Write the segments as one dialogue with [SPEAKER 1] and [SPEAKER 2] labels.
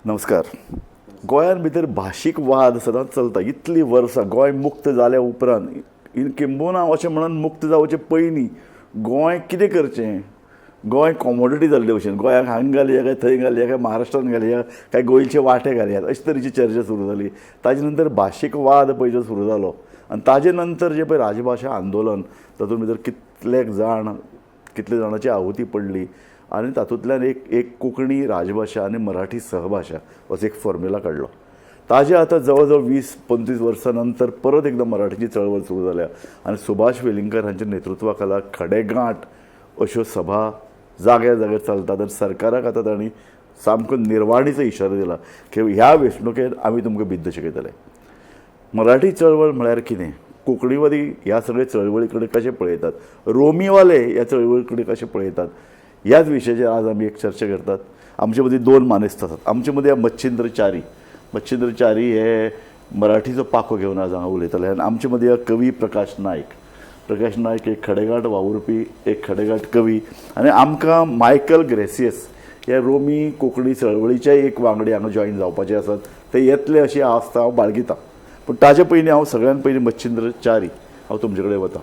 [SPEAKER 1] नमस्कार. गोंयांत भितर भाशीक वाद सदांच चलता. इतलीं वर्सां गोंय मुक्त जाल्या उपरांत, किंबहुना अशें म्हणून मुक्त जावचे पयलीं गोंय कितें करचें, गोंय कॉमोडिटी जाल्ले भशेन, गोंयाक हांगा घालया काय थंय घालया, काय महाराष्ट्रान घालया काय गोंयचे वांटे घालयात, अशे तरेची चर्चा सुरू जाली. ताजे नंतर भाशीक वाद पळय जो सुरू जालो आनी ताजे नंतर जें पळय राजभाशा आंदोलन, तातूंत भितर कितले जाण, कितले जाणांची आहुती पडली आनी तातूंतल्यान एक एक कोंकणी राजभाशा आनी मराठी सहभाशा असो एक फॉर्म्युला काडलो. ताजे आतां जवळ जवळ 20-25 वर्सां नंतर परत एकदां मराठीची चळवळ सुरू जाल्या आनी सुभाष वेलिंगकर हांच्या नेतृत्वा खाला खडेगांठ अश्यो सभा जाग्या जाग्यार चलतात आनी सरकाराक आतां तांणी सामको निर्वाणीचो इशारो दिला की ह्या वेंचणुकेंत आमी तुमकां बिद्द शिकयतले. मराठी चळवळ म्हळ्यार कितें, कोंकणीवादी ह्या सगळे चळवळी कडेन कशें पळयतात, रोमीवाले ह्या चळवळी कडेन कशें पळयतात, ह्याच विशयाचेर आज आमी एक चर्चा करतात. आमचे मदीं दोन मानेस्त आसात. आमचे मदीं मच्छिंद्र च्यारी, मच्छिंद्र च्यारी हे मराठीचो पाखो घेवन आज हांगा उलयतले आनी आमचे मदीं कवी प्रकाश नायक. प्रकाश नायक एक खडेगांठ वावुरपी, एक खडेगांठ कवी आनी आमकां मायकल ग्रेसियस हे रोमी कोंकणी चळवळीचे एक वांगडी हांगा जॉयन जावपाचे आसात. ते येतले अशी आस्त हांव बाळगितां. पूण ताजे पयलीं हांव सगळ्यान पयलीं मच्छिंद्र च्यारी हांव तुमचे कडेन वता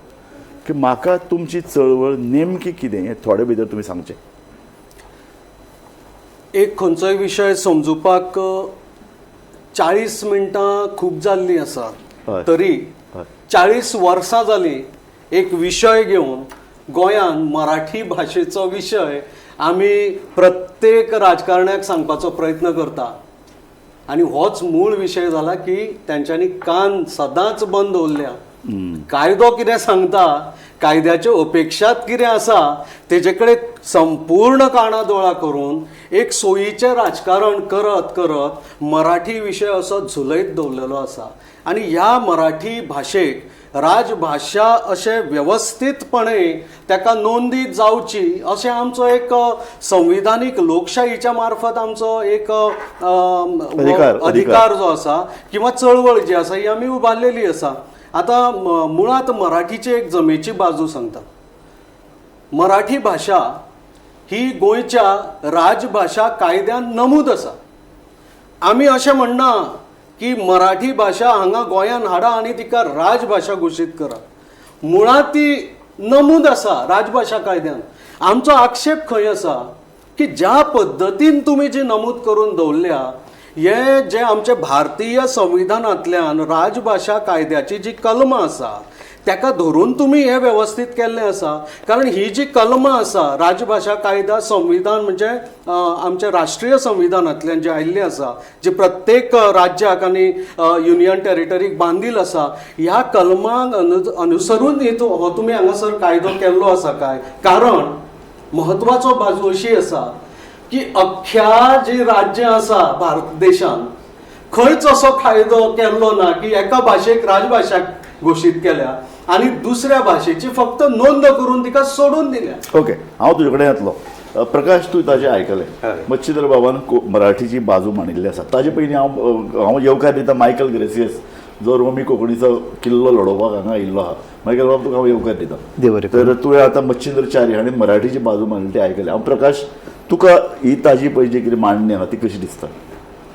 [SPEAKER 1] की म्हाका तुमची चळवळ नेमकी कितें हें थोडे भितर तुमी सांगचें.
[SPEAKER 2] एक खंयचोय विशय समजुपाक 40 मिनटां खूब जाल्लीं आसा, तरी 40 वर्सां जालीं एक विशय घेवन गोंयांत मराठी भाशेचो विशय आमी प्रत्येक राजकारण्याक सांगपाचो प्रयत्न करता आनी होच मूळ विशय जाला की तांच्यांनी कान सदांच बंद दवरल्या. कायदो कितें सांगता, कायद्याच्यो अपेक्षात कितें आसा तेजे कडेन संपूर्ण काणा दोळा करून एक सोयीचें राजकारण करत करत मराठी विशय असो झुलयत दवरलेलो आसा. आनी ह्या मराठी भाशेक राजभाशा अशें वेवस्थीतपणे ताका नोंदी जावची अशें आमचो एक संविधानीक लोकशाहीच्या मार्फत आमचो एक अधिकार जो आसा किंवा चळवळ जी आसा ही आमी उबारलेली आसा. आतां मुळांत मराठीची एक जमेची बाजू सांगता. मराठी भाशा ही गोंयच्या राजभाशा कायद्यान नमूद आसा. आमी अशें म्हणना की मराठी भाशा हांगा गोंयान हाडा आनी तिका राजभाशा घोशीत करा. मुळांत ती नमूद आसा राजभाशा कायद्यान. आमचो आक्षेप खंय आसा की ज्या पद्दतीन तुमी जी नमूद करून दवरल्या हे जे आमचे भारतीय संविधानांतल्यान राजभाशा कायद्याची जी कलमां आसा ताका धरून तुमी हें वेवस्थीत केल्लें आसा. कारण ही जी कलमां आसा राजभाशा कायदा संविधान म्हणजे आमच्या राष्ट्रीय संविधानांतल्यान जे आयिल्लें आसा, जे प्रत्येक राज्याक आनी युनियन टेरिटरीक बांदील आसा, ह्या कलमांक अनुसरून हो तुमी हांगासर कायदो केल्लो आसा काय? कारण म्हत्वाचो बाजू अशी आसा की अख्ख्या जी राज्यां आसा भारत देशान खंयच असो कायदो केल्लो ना की एका भाशेक राजभाशा घोशीत केल्या आनी दुसऱ्या भाशेची फक्त नोंद करून तिका सोडून दिल्या.
[SPEAKER 1] ओके, हांव तुजे कडेन येतलो. प्रकाश, तूं ताजें आयकलें, मच्छिंद्र बाबान मराठीची बाजू मांडिल्ली आसा. ताजे पयलीं हांव हांव येवकार दिता मायकल ग्रेसियस जो रोमी कोंकणीचो किल्लो लडोवपाक हांगा आयिल्लो आहा. मायकल बाब, तुका हांव येवकार दिता. तर तुवें आतां मच्छिंद्र च्यारी हाणें मराठीची बाजू मांडली ती आयकली. हांव प्रकाश, तुका ही ताजी पळय जी कितें मांडणी आहा ती कशी दिसता?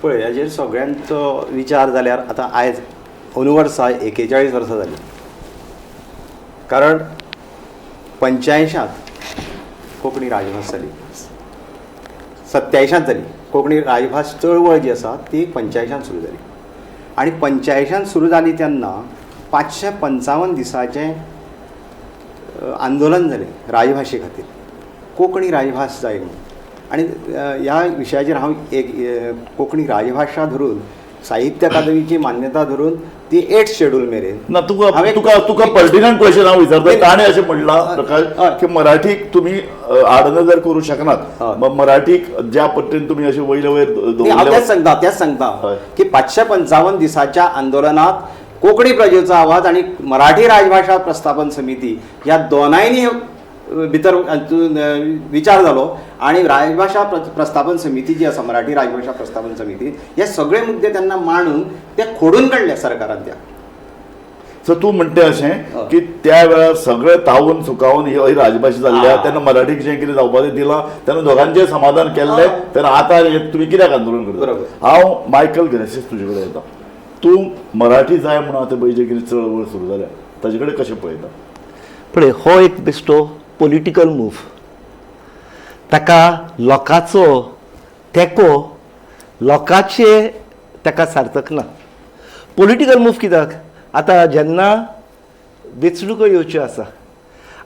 [SPEAKER 3] पळय, हाजेर सगळ्यांचो विचार जाल्यार आतां आयज अंदू वर्सा 41 वर्सां जालीं. कारण 85 कोंकणी राजभास जाली, 87 जाली. कोंकणी राजभास चळवळ जी आसा ती 85 सुरू जाली आनी 85 सुरू जाली तेन्ना 555 दिसाचें आंदोलन जालें राजभाशे खातीर, कोंकणी राजभास जाय म्हणून. आनी ह्या विशयाचेर हांव एक कोंकणी राजभाशा धरून साहित्य अकादमीची मान्यता धरून ती 8 शेड्यूल मेरेन
[SPEAKER 1] ना तुका तुका तुका पर्टिनंट क्वेश्चन हांव विचारता. ताणें अशें म्हणलां प्रकाश की मराठीक तुमी आडनदर करूं शकनात, मराठीक ज्या पद्दतीन तुमी अशें वयले वयर
[SPEAKER 3] हांव तेच सांगता, तेच सांगता की 555 दिसाच्या आंदोलनात कोंकणी प्रजेचो आवाज आनी मराठी राजभाशा प्रस्थापन समिती ह्या दोनांयनी भितर विचार जालो आनी राजभाशा प्रस्थापन समिती जी आसा, मराठी राजभाशा प्रस्थापन समिती, हे सगळे मुद्दे तेन्ना मांडून ते खोडून काडले सरकारान. त्या
[SPEAKER 1] सो तूं म्हणटा अशें की त्या वेळार सगळें तावून सुकावन ही राजभाशा जाल्ली आहा, तेन्ना मराठीक जें कितें जावपाचें दिलां तेन्ना दोगांचें समाधान केल्लें, तेन्ना आतां तुमी कित्याक आंदोलन करता? हांव मायकल ग्रेसीस तुजे कडेन येता. तूं मराठी जाय म्हणून आतां पळय जे कितें चळवळ सुरू जाल्या ताजे कडेन कशें पळयता?
[SPEAKER 4] पळय, हो एक बेश्टो पॉलिटिकल मूव. ताका लोकांचो तेंको, लोकांचे ताका सार्थक ना. पॉलिटिकल मूव कित्याक? आतां जेन्ना वेंचणुको येवच्यो आसा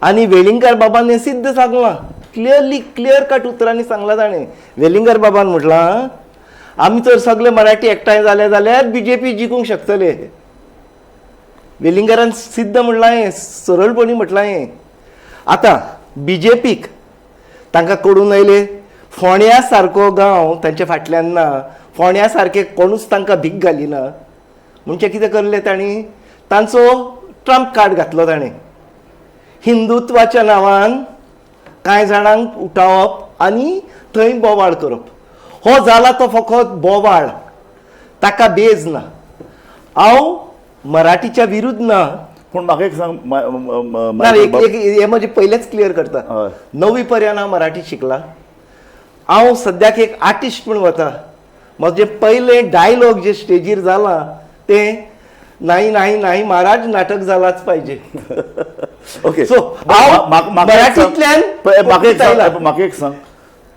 [SPEAKER 4] आनी वेलिंगकार बाबान हें सिद्ध सांगलां, क्लियरली क्लियर कट उतरांनी सांगलां ताणें. वेलिंगकार बाबान म्हटलां आमी तर सगळे मराठी एकठांय जाले जाल्यार बीजेपी जिखूंक शकतले. वेलिंगकारान सिद्ध म्हणलां हें, सरळपणी म्हटलां हें. आतां बीजेपीक तांकां कडून आयले, फोंड्या सारको गांव तांच्या फाटल्यान ना, फोंड्या सारके कोणूच तांकां भीक घालिना. म्हणजे कितें करलें तांणी, तांचो ट्रम्प कार्ड घातलो ताणें. हिंदुत्वाच्या नांवान कांय जाणांक उठावप आनी थंय बोवाळ करप. हो जाला तो फकत बोवाळ, ताका बेज ना. हांव मराठीच्या विरुद्ध ना,
[SPEAKER 1] पूण म्हाका एक सांग,
[SPEAKER 4] हे म्हजें पयलेंच क्लियर करता. 9वी पर्यंत हांव मराठी शिकला. हांव सद्याक एक आर्टिस्ट म्हूण वता. म्हजें पयलें डायलॉग जे स्टेजीर जालां तें नाही नाही नाही महाराज नाटक जालाच पाहिजे.
[SPEAKER 1] ओके,
[SPEAKER 4] सो मराठींतल्यान
[SPEAKER 1] म्हाका एक सांग,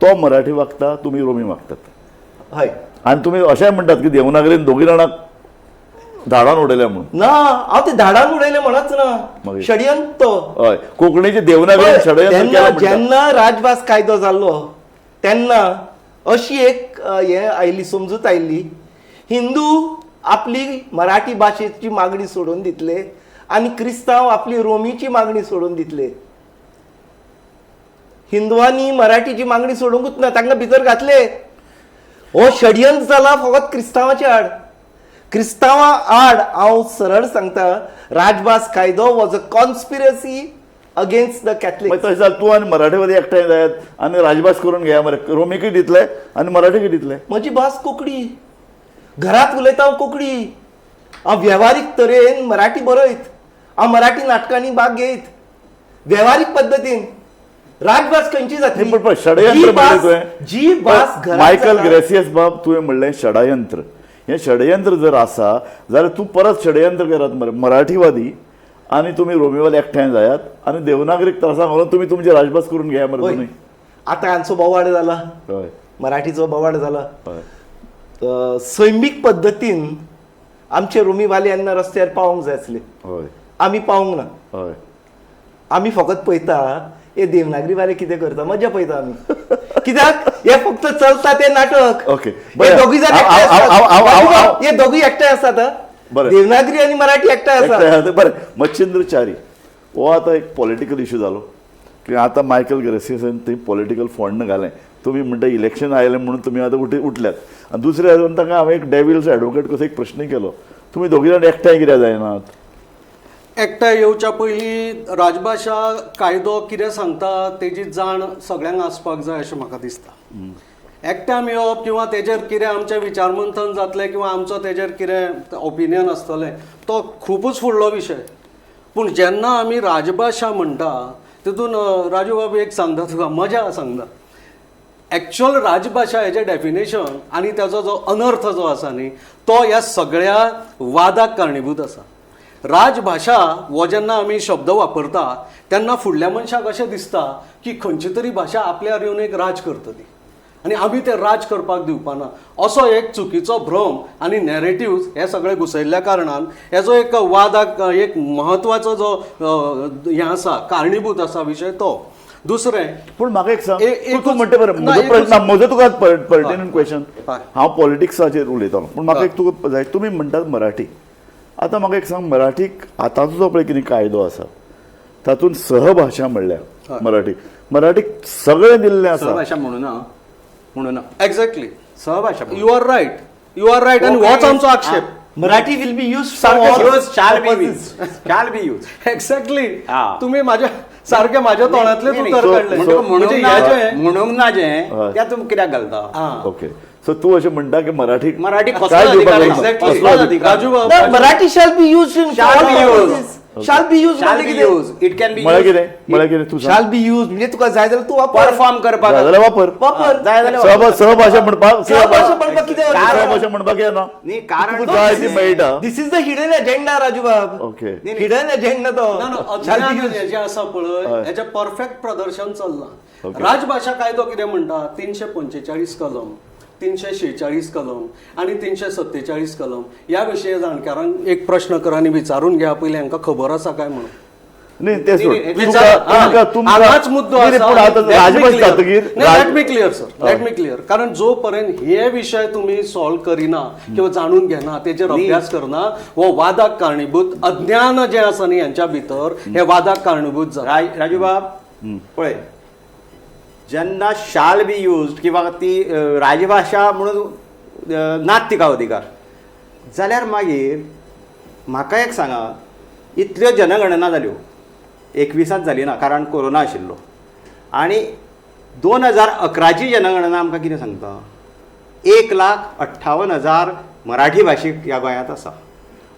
[SPEAKER 1] तो मराठी वागता, तुमी रोमी वागतात.
[SPEAKER 4] हय,
[SPEAKER 1] आनी तुमी अशें म्हणटात की देवनागरीन दोगी जाणांक धाडान उडयल्या म्हणून.
[SPEAKER 4] ना, हांव ते धाडान उडयलें म्हणच ना, षडयंत्र.
[SPEAKER 1] हय, कोंकणीचे देवनागरीन षडयंत्र.
[SPEAKER 4] जेन्ना राजभास कायदो जाल्लो तेन्ना अशी एक हें आयली, समजूत आयली, हिंदू आपली मराठी भाशेची मागणी सोडून दितले आनी क्रिस्तांव आपली रोमीची मागणी सोडून दितले. हिंदवांनी मराठीची मागणी सोडूंकूच ना, तांकां भितर घातले. हो षडयंत्र जाला फकत क्रिस्तांवाच्या आड. क्रिस्तांवा आड हांव सरळ सांगता, राजभास कायदो was a conspiracy against the Catholic.
[SPEAKER 1] तशें जाल्यार तूं आनी मराठीवादी एकठांय जायात आनी राजभास करून घेया मरे. रोमीकय दितले आनी मराठीकय दितले.
[SPEAKER 4] म्हजी भास कोंकणी, घरांत उलयता हांव कोंकणी, हांव वेव्हारीक तरेन मराठी बरयत, हांव मराठी नाटकांनी भाग घेयत वेव्हारीक पद्दतीन. राजभास खंयची जातली?
[SPEAKER 1] षडयंत्र म्हणलें तुवें,
[SPEAKER 4] जी भास
[SPEAKER 1] मायकल ग्रेसियस बाब तुवें म्हणलें षडयंत्र. हें षडयंत्र जर आसा जाल्यार तूं परत षडयंत्र करात मरे. मराठीवादी आनी तुमी रोमीवाले एकठांय जायात आनी देवनागरीक त्रासाक घालून तुमी तुमची राजभास करून घेया मरे. तुमी
[SPEAKER 4] आतां हांचो बोवाळ जाला, मराठीचो बोवाळ जाला. सैमीक पद्दतीन आमचे रोमीवाले येन्ना रस्त्यार पावोंक जाय आसले, आमी पावोंक ना. आमी फकत पळयता हे देवनागरीवाले कितें करता, मजा पळयता आमी. कित्याक हे फक्त चलता ते नाटक.
[SPEAKER 1] ओके,
[SPEAKER 4] हे दोगूय जाण हे दोगूय एकठांय आसात, देवनागरी आनी मराठी एकठांय आसा.
[SPEAKER 1] बरें, मच्छिंद्र च्यारी हो आतां एक पॉलिटिकल इशू जालो की आतां मायकल ग्रेसियसान थंय पॉलिटिकल फंड घालें. तुमी म्हणटा इलेक्शन आयलें म्हणून तुमी आतां उठल्यात. आनी दुसरें हातून तांकां हांवें एक डेविल्स एडवोकेट कसो एक प्रश्न केलो, तुमी दोगी जाण एकठांय कित्याक जायनात?
[SPEAKER 2] एकठांय येवच्या पयलीं राजभाशा कायदो कितें सांगता तेजी जाण सगळ्यांक आसपाक जाय अशें म्हाका दिसता. एकठांय येवप किंवा तेजेर कितें आमचें विचारमंथन जातलें किंवा आमचो तेजेर कितें ओपिनियन आसतलें तो खुबूच फुडलो विशय. पूण जेन्ना आमी राजभाशा म्हणटा तितून राजू बाबू एक सांगता तुका, मजा सांगता. एक्चुअल राजभाशा हेजें डेफिनेशन आनी ताजो जो अनर्थ जो आसा न्ही तो ह्या सगळ्या वादाक कारणीभूत आसा. राजभाशा हो जेन्ना आमी शब्द वापरता तेन्ना फुडल्या मनशाक अशें दिसता की खंयची तरी भाशा आपल्यार येवन एक राज करतली आनी आमी तें राज करपाक दिवपाना, असो एक चुकीचो भ्रम आनी नॅरेटिव्स हे सगळे घुसयल्ल्या कारणान हेजो एक वादाक एक म्हत्वाचो जो हें आसा कारणीभूत आसा विशय तो. दुसरें
[SPEAKER 1] पूण म्हाका एक सांग, तूं म्हणटा बरें, म्हजो तुका पर्टिनंट क्वेश्चन, हांव पॉलिटिक्साचेर उलयतालो, पूण म्हाका एक तुका जाय, तुमी म्हणटात मराठी. आतां म्हाका एक सांग, मराठीक आतांचो जो पळय कितें कायदो आसा तातूंत सहभाशा म्हणल्या मराठी, मराठीक सगळें दिल्लें आसा.
[SPEAKER 3] सहभाशा म्हणून म्हणून
[SPEAKER 2] exactly
[SPEAKER 3] सहभाशा.
[SPEAKER 2] You are right, you are right. आनी होच आमचो आक्षेप.
[SPEAKER 4] Marathi will be use,
[SPEAKER 3] shall be use.
[SPEAKER 2] Exactly, तुमी माझ्या सारखे माझ्या तोंडातले उतर काडले
[SPEAKER 3] म्हणूंक ना जें त्या तुमी कित्याक घालता.
[SPEAKER 1] ओके, सो तूं अशें म्हणटा की मराठी
[SPEAKER 3] मराठी कसलो
[SPEAKER 1] काय दिवपाक
[SPEAKER 3] अधिकार
[SPEAKER 1] जायना?
[SPEAKER 3] Exactly.
[SPEAKER 1] कसलो अधिकार?
[SPEAKER 2] राजू बाब
[SPEAKER 4] ना, Marathi shall be use in
[SPEAKER 3] Shall be used.
[SPEAKER 4] Shall be use
[SPEAKER 3] shall be use it can be
[SPEAKER 1] म्हळ्यार कितें, म्हळ्यार कितें तूं सांग.
[SPEAKER 4] शाल बी यूज म्हणजे तुका जाय जाल्यार तूं वापर.
[SPEAKER 3] परफॉर्म करपाक
[SPEAKER 1] जाय जाल्यार वापर.
[SPEAKER 4] वापर.
[SPEAKER 3] जाय जाल्यार वापर.
[SPEAKER 1] सहभाषा म्हणपाक,
[SPEAKER 4] सहभाषा म्हणपाक कितें?
[SPEAKER 1] सहभाषा म्हणपाक येना.
[SPEAKER 3] न्ही, कारण
[SPEAKER 1] तुका जाय ती मेळटा.
[SPEAKER 4] This is the hidden agenda Rajubab.
[SPEAKER 1] Okay.
[SPEAKER 4] Hidden agenda तो.
[SPEAKER 2] ना ना,
[SPEAKER 4] Shall be
[SPEAKER 2] अज्ञान
[SPEAKER 4] used.
[SPEAKER 2] हें जें आसा पळय हेजें परफेक्ट प्रदर्शन चल्लां.
[SPEAKER 1] Okay.
[SPEAKER 2] राजभाशा कायदो कितें म्हणटा, 345 कलम, 346 कलम आनी 347 कलम ह्या विशयी जाणकारांक एक प्रश्न कर आनी विचारून घ्या पयलीं हांकां खबर आसा काय म्हणून.
[SPEAKER 1] न्ही तें सोड.
[SPEAKER 3] न्ही,
[SPEAKER 1] तुमकां तुमकां
[SPEAKER 2] हांगाच मुद्दो
[SPEAKER 1] न्ही,
[SPEAKER 2] आसा.
[SPEAKER 1] पूण आतां राजभास जातकीर
[SPEAKER 2] let me clear sir, let me clear. कारण जो पर्यंत हे विशय तुमी सॉल्व करिना किंवा जाणून घेना, तेजेर अभ्यास करना, हो वादाक कारणीभूत अज्ञान जें आसा न्ही हेंच्या भितर, हे वादाक कारणीभूत जाता.
[SPEAKER 3] राजूबाब पळय, जेन्ना शाल बी यूज किंवा ती राजभाशा म्हणून नात तिका अधिकार जाल्यार मागीर म्हाका एक सांगा, इतल्यो जनगणना जाल्यो, 21 जाली ना कारण कोरोना आशिल्लो, आनी 2011ची जनगणना आमकां कितें सांगता, 1,58,000 मराठी भाशीक ह्या गोंयांत आसा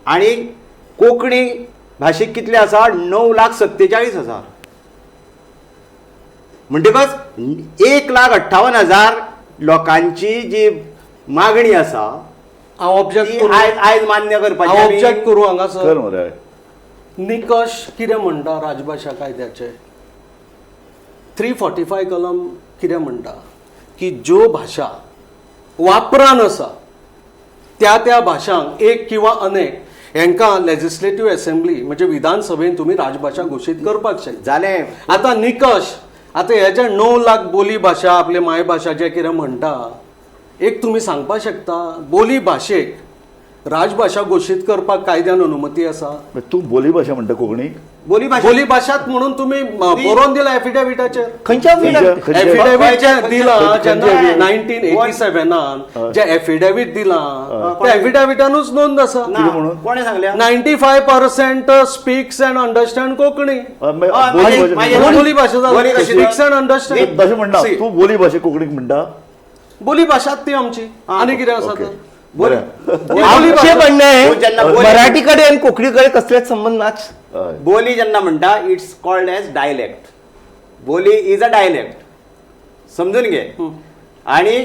[SPEAKER 3] आनी कोंकणी भाशीक कितले आसा, 9,47,000. म्हणटकच 1,58,000 लोकांची जी मागणी आसा
[SPEAKER 2] हांव ऑब्जेक्ट
[SPEAKER 3] ती
[SPEAKER 2] करूं,
[SPEAKER 3] आयज आयज मान्य करपाची
[SPEAKER 2] हांव
[SPEAKER 3] आमी-
[SPEAKER 2] ऑब्जेक्ट करूं हांगासर.
[SPEAKER 1] कर मरे.
[SPEAKER 2] निकश कितें म्हणटा राजभाशा कायद्याचे, 345 कलम कितें म्हणटा की ज्यो भाशा वापरान आसा त्या त्या भाशांक एक किंवा अनेक हेंकां लेजिस्लेटीव असेंब्ली म्हणजे विधानसभेन तुमी राजभाशा घोशीत करपाक शकता.
[SPEAKER 3] जालें.
[SPEAKER 2] आतां निकश, आतां हे जे 9 लाख बोली भाशा आपली मायभाशा जे कितें म्हणटा, एक तुमी सांगपाक शकता बोली भाशेक राजभाशा घोशीत करपाक कायद्यान अनुमती आसा?
[SPEAKER 1] तूं बोली भाशा म्हणटा कोंकणी?
[SPEAKER 3] बोली भाशा,
[SPEAKER 2] बोली भाशात म्हणून तुम्ही बरोवन दिला एफिडेविटाचेर.
[SPEAKER 4] खंयच्या
[SPEAKER 1] खंयच्या-
[SPEAKER 2] एफिडेवीट जे दिला जेन्ना
[SPEAKER 1] खंयच्या-
[SPEAKER 2] 1987 जे एफिडेवीट दिला त्या एफिडेविटानूच नोंद आसा.
[SPEAKER 3] ना,
[SPEAKER 1] कितें म्हणून?
[SPEAKER 3] कोणें सांगल्या?
[SPEAKER 2] 95% स्पीक्स अँड अंडरस्टँड कोंकणी.
[SPEAKER 1] मागीर
[SPEAKER 3] हय,
[SPEAKER 1] बोली
[SPEAKER 3] मागीर-
[SPEAKER 1] भाशा
[SPEAKER 3] मागीर-
[SPEAKER 1] म्हणटा.
[SPEAKER 2] बोली भाशा
[SPEAKER 3] बोली
[SPEAKER 2] जाली
[SPEAKER 3] कशी
[SPEAKER 2] स्पीक्स अँड अंडरस्टँड.
[SPEAKER 1] तशें म्हणटा तूं बोली भाशा कोंकणीक म्हणटा?
[SPEAKER 2] बोली भाशात ती आमची आनी कितें आसा
[SPEAKER 1] ओके.
[SPEAKER 2] तर?
[SPEAKER 1] बरें.
[SPEAKER 2] बोली
[SPEAKER 4] आमचें
[SPEAKER 2] भाशा.
[SPEAKER 3] तूं
[SPEAKER 4] म्हणणें
[SPEAKER 3] जेन्ना बोली-
[SPEAKER 4] मराठी कडेन आनी कोंकणी कडेन कसलेच संबंद नाच.
[SPEAKER 1] हय.
[SPEAKER 3] बोली जेन्ना म्हणटा it's called as dialect. बोली is a dialect, समजून घे. आणि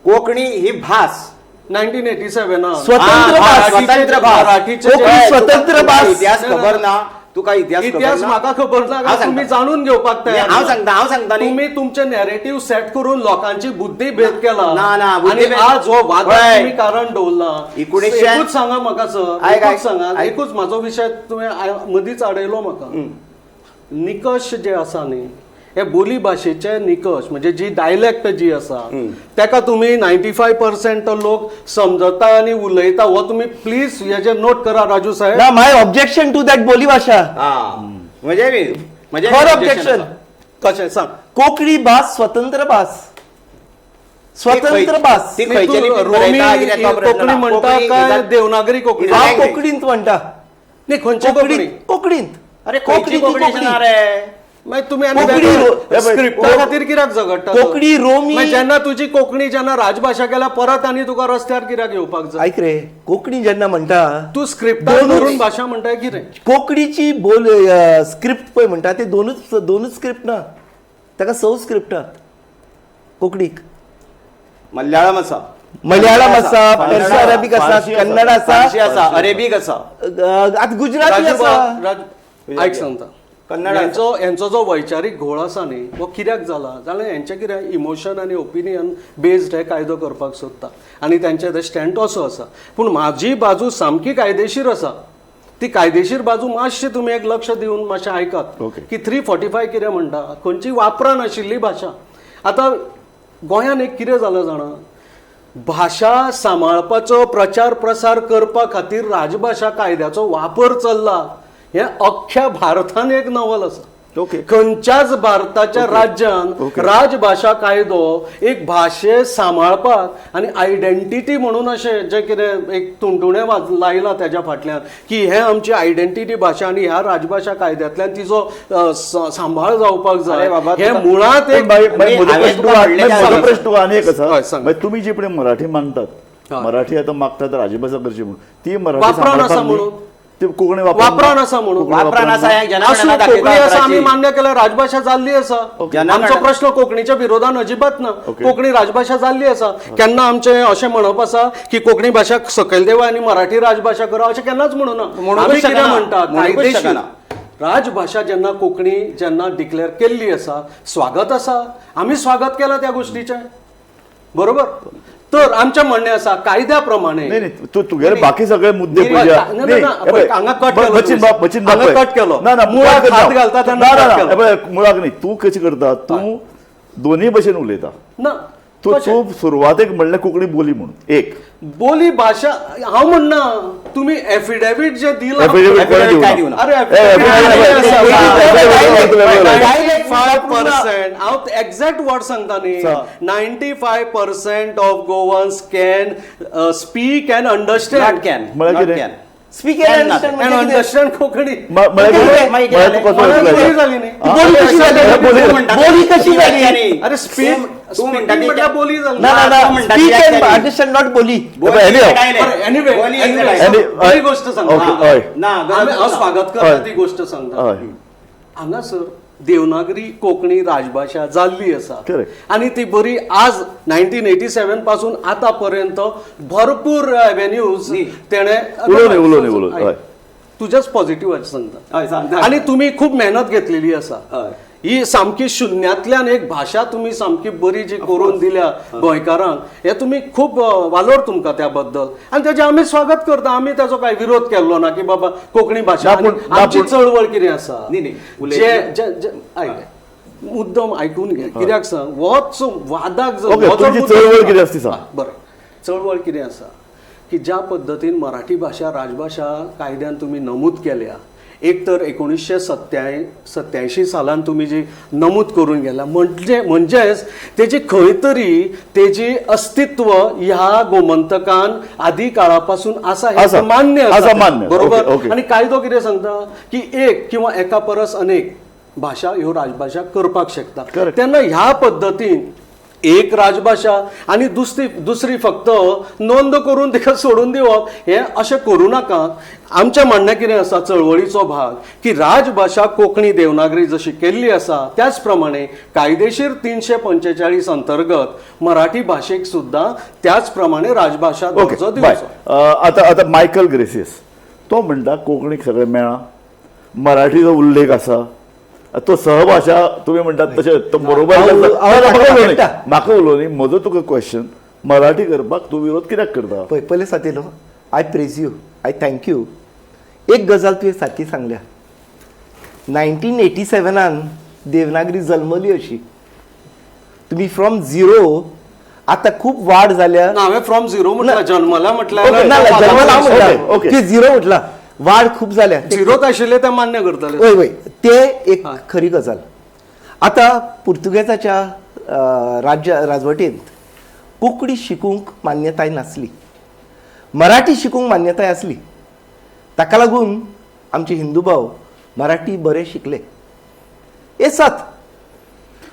[SPEAKER 3] कोंकणी ही भास.
[SPEAKER 2] 1987
[SPEAKER 4] स्वतंत्र
[SPEAKER 3] हा,
[SPEAKER 4] भास.
[SPEAKER 3] स्वतंत्र भास.
[SPEAKER 2] मराठीचे
[SPEAKER 4] कोंकणी
[SPEAKER 2] जे-
[SPEAKER 4] स्वतंत्र
[SPEAKER 3] तुका
[SPEAKER 4] भास.
[SPEAKER 3] इतिहास खबर ना, तुका इतिहास खबर
[SPEAKER 2] इतिहास
[SPEAKER 3] ना?
[SPEAKER 2] म्हाका खबर ना,
[SPEAKER 3] हांव सांगता.
[SPEAKER 2] तुम्ही जाणून घेवपाक तयार
[SPEAKER 3] नाही, हांव
[SPEAKER 2] ना.
[SPEAKER 3] सांगता, हांव सांगता न्ही.
[SPEAKER 2] तुम्ही तुमचे नॅरेटिव्ह सेट करून लोकांची बुद्धी भेद केला.
[SPEAKER 3] ना, ना,
[SPEAKER 2] आणि
[SPEAKER 3] बुद्धिभेद-
[SPEAKER 2] आज हो वादाक
[SPEAKER 3] हय.
[SPEAKER 2] तुम्ही कारण दवरला. एकूच सांगा म्हाका सर,
[SPEAKER 3] आयक,
[SPEAKER 2] एकूच
[SPEAKER 3] आयक,
[SPEAKER 2] सांगा,
[SPEAKER 3] आयक.
[SPEAKER 2] एकूच म्हाजो विशय तुवें मदींच आडयलो म्हाका. निकश जे आसा न्ही, हे बोली भाशेचे निकश म्हणजे जी डायलेक्ट जी आसा तेका तुमी 95% लोक समजता आनी उलयता, हो तुमी प्लीज हेजेर नोट करा राजू साहेब.
[SPEAKER 4] ना, माय ऑब्जेक्शन टू that बोली भाशा.
[SPEAKER 3] हा, म्हणजे बी म्हणजे
[SPEAKER 4] खर ऑब्जेक्शन.
[SPEAKER 3] आसा.
[SPEAKER 2] कशें सांग?
[SPEAKER 4] कोंकणी भास स्वतंत्र भास, स्वतंत्र भास.
[SPEAKER 3] ती खंयच्या
[SPEAKER 2] तूं
[SPEAKER 3] लिपीत
[SPEAKER 2] रोमी
[SPEAKER 3] बरयता, कितें तो प्रश्न
[SPEAKER 2] कोंकणी
[SPEAKER 3] ना.
[SPEAKER 2] म्हणटा
[SPEAKER 3] कोंकणी
[SPEAKER 2] काय
[SPEAKER 3] is a-
[SPEAKER 2] Devanagari Konkani?
[SPEAKER 3] is a
[SPEAKER 4] हांव
[SPEAKER 3] language.
[SPEAKER 4] कोंकणींत म्हणटा.
[SPEAKER 2] न्ही, खंयची कोंकणी?
[SPEAKER 4] कोंकणींत.
[SPEAKER 3] अरे खंयची
[SPEAKER 4] कोंकणी
[SPEAKER 3] कोंकणी
[SPEAKER 4] ती
[SPEAKER 3] ना रे?
[SPEAKER 2] मागीर तुमी आनी
[SPEAKER 4] कोंकणी
[SPEAKER 2] वेगळं स्क्रिप्टा खातीर कित्याक झगडटा?
[SPEAKER 4] कोंकणी रोमी-
[SPEAKER 2] मागीर जेन्ना तुजी कोंकणी जेन्ना राजभाशा केल्या परत आनी तुका रस्त्यार कित्याक येवपाक जाय?
[SPEAKER 4] ऐक रे, कोंकणी जेन्ना म्हणटा
[SPEAKER 2] तूं स्क्रिप्टा
[SPEAKER 4] दोनूच-
[SPEAKER 2] धरून भाशा म्हणटा कितें?
[SPEAKER 4] कोंकणीची बोल स्क्रिप्ट पळय म्हणटा ते दोनूच दोनूच स्क्रिप्ट ना, ताका 6 स्क्रिप्ट आहात कोंकणीक.
[SPEAKER 3] मल्याळम आसा,
[SPEAKER 4] मल्याळम आसा,
[SPEAKER 3] फारसी
[SPEAKER 4] पर्शिया अरेबिक आसा,
[SPEAKER 1] फारसी आसा.
[SPEAKER 4] कन्नड आसा,
[SPEAKER 3] फारसी आसा, अरेबीक आसा,
[SPEAKER 4] आतां गुजराती
[SPEAKER 2] राजू
[SPEAKER 4] आसा.
[SPEAKER 2] राजू आयक सांगता,
[SPEAKER 3] कन्नड
[SPEAKER 2] हेंचो हेंचो जो वैचारीक घोळ आसा न्ही हो कित्याक जाला जाल्यार हेंचे कितें इमोशन आनी ओपिनियन बेस्ड हे कायदो करपाक सोदता आनी तेंचे ते स्टँड असो आसा. पूण म्हाजी बाजू सामकी कायदेशीर आसा, ती कायदेशीर बाजू मातशी तुमी एक लक्ष दिवन मातशें आयकात
[SPEAKER 1] Okay.
[SPEAKER 2] की 345 कितें म्हणटा, खंयची वापरान आशिल्ली भाशा. आतां गोंयान एक कितें जालां जाणा, भाशा सांबाळपाचो प्रचार प्रसार करपा खातीर राजभाशा कायद्याचो वापर चल्ला, हें अख्ख्या भारतान एक नवल आसा.
[SPEAKER 1] ओके.
[SPEAKER 2] खंयच्याच भारताच्या राज्यान
[SPEAKER 1] ओके.
[SPEAKER 2] राजभाशा कायदो एक भाशे सांबाळपाक आनी आयडेंटिटी म्हणून अशें जें कितें एक तुणतुणें लायलां तेज्या फाटल्यान की हे आमची आयडेंटिटी भाशा आनी ह्या राजभाशा कायद्यांतल्यान तिजो सांबाळ जावपाक जाय,
[SPEAKER 3] अरे बाबा,
[SPEAKER 2] हे
[SPEAKER 3] तुका-
[SPEAKER 2] मुळांत
[SPEAKER 1] पण
[SPEAKER 2] एक
[SPEAKER 1] मागीर- मागीर
[SPEAKER 3] नाही,
[SPEAKER 1] म्हजो
[SPEAKER 3] हांवें
[SPEAKER 1] प्रश्न
[SPEAKER 3] तुका म्हणलें
[SPEAKER 1] तुका-
[SPEAKER 3] की
[SPEAKER 1] म्हजो प्रश्न तुका आनी एक आसा,
[SPEAKER 2] हय, सांग.
[SPEAKER 1] मागीर तुमी जी पळय मराठी मानतात,
[SPEAKER 2] हय.
[SPEAKER 1] मराठी आतां मागतात राजभाशा करची म्हणून, ती मराठी
[SPEAKER 2] वापरान आसा
[SPEAKER 1] सांबाळपाक न्ही,
[SPEAKER 2] म्हणून.
[SPEAKER 1] ती कोंकणी
[SPEAKER 2] वापरान आसा म्हणून.
[SPEAKER 1] कोंकणी
[SPEAKER 3] वापरान आसा हें
[SPEAKER 2] आसूं,
[SPEAKER 3] जनगणना
[SPEAKER 2] कोंकणी
[SPEAKER 3] दाखयता
[SPEAKER 2] आसा आमी
[SPEAKER 3] वापराची.
[SPEAKER 2] मान्य केल्या, राजभाशा जाल्ली आसा. आमचो प्रश्न कोंकणीच्या विरोधान अजिबात ना.
[SPEAKER 1] ओके.
[SPEAKER 2] कोंकणी राजभाशा जाल्ली आसा. केन्ना आमचें अशें म्हणप आसा की कोंकणी भाशा सकयल देवा आनी मराठी राजभाशा करा अशें केन्नाच म्हणू ना.
[SPEAKER 3] म्हणूंकच
[SPEAKER 2] आमी कितें
[SPEAKER 3] शकना.
[SPEAKER 2] म्हणटा,
[SPEAKER 3] म्हणूंकच
[SPEAKER 2] कायदेशीर
[SPEAKER 3] शकना.
[SPEAKER 2] राजभाशा जेन्ना कोंकणी जेन्ना डिक्लेअर केल्ली आसा, स्वागत आसा, आमी स्वागत केलां त्या गोश्टीचें, बरोबर. तर आमचें म्हणणें आसा कायद्या प्रमाणे
[SPEAKER 1] नाही नाही, तू तुगेले बाकी सगळे मुद्दे
[SPEAKER 2] नाही,
[SPEAKER 1] पळय.
[SPEAKER 2] नाही, नाही, नाही, पळय, हांगा कट केलो
[SPEAKER 1] बचिन
[SPEAKER 2] तुवें.
[SPEAKER 1] बाब, बचिन बाब
[SPEAKER 2] हांगा
[SPEAKER 1] पळय.
[SPEAKER 2] कट केलो.
[SPEAKER 1] ना ना,
[SPEAKER 2] मुळाक
[SPEAKER 1] कट
[SPEAKER 2] हात
[SPEAKER 1] ना.
[SPEAKER 2] घालता तेन्ना
[SPEAKER 1] ना,
[SPEAKER 2] कट
[SPEAKER 1] ना,
[SPEAKER 2] केलो.
[SPEAKER 1] हे पळय, मुळाक न्ही, तूं कशें करता, तूं दोन्ही भशेन उलयता.
[SPEAKER 2] ना,
[SPEAKER 1] तूं
[SPEAKER 2] कशें?
[SPEAKER 1] तूं सुरवातेक म्हणलें कोंकणी बोली म्हणून एक
[SPEAKER 2] बोली भाशा हांव म्हणना, तुमी एफिडेवीट जे दिलां,
[SPEAKER 1] Affidavit कोणें
[SPEAKER 3] Affidavit काय
[SPEAKER 1] दिवना?
[SPEAKER 3] दिवना?
[SPEAKER 2] अरे
[SPEAKER 1] ए, affidavit-
[SPEAKER 2] affidavit-
[SPEAKER 1] affidavit-
[SPEAKER 2] 95% हांव एक्झॅक्ट वर्ड सांगता न्ही, 95% of Goans can speak and understand.
[SPEAKER 3] Not can.
[SPEAKER 1] म्हळ्यार
[SPEAKER 3] not
[SPEAKER 1] कितें?
[SPEAKER 3] Can.
[SPEAKER 4] Speak
[SPEAKER 3] Can
[SPEAKER 4] and
[SPEAKER 3] not.
[SPEAKER 4] Understand
[SPEAKER 2] and
[SPEAKER 4] म्हणजे कितें?
[SPEAKER 2] अंडरस्टँड कोंकणी.
[SPEAKER 1] म्हळ्यार कितें?
[SPEAKER 3] मागीर
[SPEAKER 1] म्हळ्यार तूं कसो
[SPEAKER 2] म्हणून
[SPEAKER 1] उलयता?
[SPEAKER 2] बोली जाली न्ही.
[SPEAKER 1] हा?
[SPEAKER 4] बोली कशी जाली?
[SPEAKER 1] बोली-
[SPEAKER 4] बोली कशी जाली?
[SPEAKER 2] अरे स्पीक
[SPEAKER 3] तूं म्हणटा ती-
[SPEAKER 2] म्हटल्यार बोली जाली.
[SPEAKER 4] ना ना ना,
[SPEAKER 3] तूं म्हणटा
[SPEAKER 4] स्पीक
[SPEAKER 3] ती
[SPEAKER 4] अँड
[SPEAKER 3] actually.
[SPEAKER 4] Understand not बोली.
[SPEAKER 3] बोली
[SPEAKER 1] Anyhow.
[SPEAKER 3] डायलेक्ट.
[SPEAKER 2] बरं, anyway,
[SPEAKER 3] बोली is a
[SPEAKER 2] anyway,
[SPEAKER 3] dialect.
[SPEAKER 1] Any-
[SPEAKER 2] बरी गोष्ट सांगता.
[SPEAKER 1] ओके, हय.
[SPEAKER 3] ना, गरज
[SPEAKER 2] आमी- हांव
[SPEAKER 3] ना.
[SPEAKER 2] स्वागत करता
[SPEAKER 1] हय.
[SPEAKER 2] ती गोष्ट सांगता.
[SPEAKER 1] हय.
[SPEAKER 2] हांगासर देवनागरी कोंकणी राजभाशा जाल्ली आसा
[SPEAKER 1] Correct.
[SPEAKER 2] आनी ती बरी आज 1987 पासून आतां पर्यंत भरपूर एव्हेन्यूज तेणे
[SPEAKER 1] उलोवनी, उलोवनी, उलोवनी, हय.
[SPEAKER 2] तुजेच पॉझिटिव्ह सांगता.
[SPEAKER 3] हय, सांगता.
[SPEAKER 2] आनी तुमी खूब मेहनत घेतलेली आसा.
[SPEAKER 3] हय.
[SPEAKER 2] ही सामकी शुन्यांतल्यान एक भाशा तुमी सामकी बरी जी करून दिल्या गोंयकारांक, हे तुमी खूब वालोर तुमकां त्या बद्दल, आनी तेजें आमी स्वागत करता. आमी ताजो कांय विरोध केल्लो ना की बाबा कोंकणी भाशा
[SPEAKER 1] ना, पूण-
[SPEAKER 2] आनी
[SPEAKER 1] ना,
[SPEAKER 2] आमची
[SPEAKER 1] पूण-
[SPEAKER 2] चळवळ कितें आसा,
[SPEAKER 3] न्ही, न्ही, उलय-
[SPEAKER 2] जे जे जे आयक, मुद्दम आयकून घे, कित्याक सांग होच वादाक जर-
[SPEAKER 1] ओके,
[SPEAKER 2] हो जर
[SPEAKER 1] तुमची
[SPEAKER 2] मुद्दो
[SPEAKER 1] चळवळ कितें आसा ती सांग.
[SPEAKER 2] बरें, चळवळ कितें आसा की ज्या पद्दतीन मराठी भाशा राजभाशा कायद्यान तुमी नमूद केल्या, एक तर 1987 सालान तुमी जी नमूद करून गेल्या, म्हणजेच तेजी खंय तरी तेजी अस्तित्व ह्या गोमंतकान आदी काळा पासून आसा
[SPEAKER 1] आसा.
[SPEAKER 2] हें मान्य
[SPEAKER 1] आसा
[SPEAKER 2] आसा,
[SPEAKER 1] मान्य.
[SPEAKER 2] बरोबर.
[SPEAKER 1] Okay, okay.
[SPEAKER 2] आनी कायदो कितें सांगता की एक किंवा एका परस अनेक भाशा ह्यो राजभाशा करपाक शकता.
[SPEAKER 1] Correct.
[SPEAKER 2] तेन्ना ह्या पद्दतीन एक राजभाशा आनी दुसरी फक्त नोंद करून तिका सोडून दिवप हें अशें करूं नाका. आमचें म्हणणें कितें आसा, चळवळीचो भाग की राजभाशा कोंकणी देवनागरी जशी केल्ली आसा त्याच प्रमाणे कायदेशीर 345 अंतर्गत मराठी भाशेक सुद्दां त्याच प्रमाणे राजभाशा
[SPEAKER 1] ओके,
[SPEAKER 2] दर्जो
[SPEAKER 1] बाय.
[SPEAKER 2] दिवचो.
[SPEAKER 1] आतां आतां मायकल ग्रेसीस तो म्हणटा कोंकणीक सगळें मेळ्ळां, मराठीचो उल्लेख आसा, तो सहभाशा तुमी म्हणटात तशें तो बरोबर
[SPEAKER 4] हांव-
[SPEAKER 1] आसा.
[SPEAKER 4] हांव
[SPEAKER 1] ना, ना, म्हाका
[SPEAKER 4] ताका
[SPEAKER 1] उलोवनी,
[SPEAKER 4] पकडटा.
[SPEAKER 1] म्हाका उलोवनी, म्हजो तुका क्वेश्चन, मराठी करपाक तूं विरोध कित्याक करता?
[SPEAKER 4] पळय, पयलें सातेलो, I praise you, I thank you. एक गजाल तुवें सारकी सांगल्या, 1987 देवनागरी जल्मली अशी, तुमी फ्रॉम झिरो आतां खूब वाड जाल्या.
[SPEAKER 2] ना, हांवें फ्रॉम झिरो म्हटल्यार जन्मला म्हटल्यार
[SPEAKER 1] ओके,
[SPEAKER 4] ना, ना, जल्मला हांव
[SPEAKER 1] ओके,
[SPEAKER 4] म्हणटा,
[SPEAKER 1] ओके.
[SPEAKER 4] तुवें झिरो म्हटला, वाड खूब जाल्या.
[SPEAKER 2] झिरोत आशिल्ले ते मान्य करतले.
[SPEAKER 4] वय वय, ते एक
[SPEAKER 2] हय.
[SPEAKER 4] खरी गजाल. आतां पुर्तुगेजाच्या राज्य राजवटींत कोंकणी शिकूंक मान्यताय नासली, मराठी शिकूंक मान्यताय आसली. ताका लागून आमचे हिंदू भाव मराठी बरे शिकले, हे सत.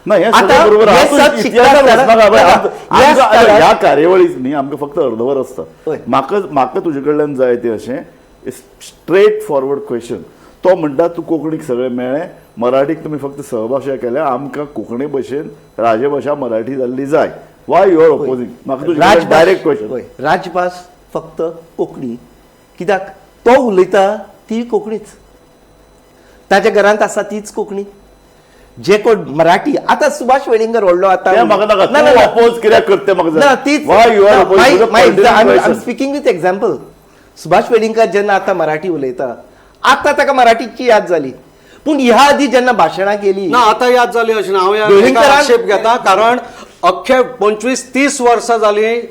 [SPEAKER 1] ना, हें
[SPEAKER 4] आतां
[SPEAKER 1] सगळें बरोबर
[SPEAKER 4] हें
[SPEAKER 1] आसा.
[SPEAKER 4] सत शिकता
[SPEAKER 1] इतिहासात
[SPEAKER 4] आसतना-
[SPEAKER 1] वचनाका, बाय.
[SPEAKER 4] ना,
[SPEAKER 1] आमकां-
[SPEAKER 4] ह्या
[SPEAKER 1] आमकां-
[SPEAKER 4] स्तरार-
[SPEAKER 1] ह्या कार्यावळीच न्ही, आमकां फक्त अर्दवर आसता.
[SPEAKER 4] हय.
[SPEAKER 1] म्हाका तुजे कडल्यान जाय तें अशें स्ट्रेट फॉरवर्ड क्वेश्चन. तो म्हणटा तूं कोंकणीक सगळें मेळ्ळें, मराठीक तुमी फक्त सहभाशा केल्या, आमकां कोंकणी भशेन राजभाशा मराठी जाल्ली जाय. Y you are opposing? म्हाका तुजे
[SPEAKER 4] राजभास-
[SPEAKER 1] डायरेक्ट क्वेश्चन.
[SPEAKER 4] हय, राजभास फक्त कोंकणी, कित्याक तो उलयता ती कोंकणीच, ताच्या घरांत आसा तीच कोंकणी. जे कोण मराठी आतां सुभाष वेलिंगर व्हडलो आतां
[SPEAKER 1] तें म्हाका नाका.
[SPEAKER 4] ना, ना,
[SPEAKER 1] तूं
[SPEAKER 4] ना.
[SPEAKER 1] अपोज कित्याक करता तें म्हाका
[SPEAKER 4] ना,
[SPEAKER 1] जाय.
[SPEAKER 4] तीच
[SPEAKER 1] Why you are opposing?
[SPEAKER 4] I am speaking with example. Subhash Velingkar जेन्ना आतां मराठी उलयता, आतां ताका मराठीची याद जाली, पूण ह्या आदी जेन्ना भाशणां केली
[SPEAKER 2] ना, आतां याद जाली अशें ना. हांव ह्या
[SPEAKER 4] वेलिंगकरान-
[SPEAKER 2] एका आक्षेप घेता, कारण अख्खे 25-30 वर्सां जाली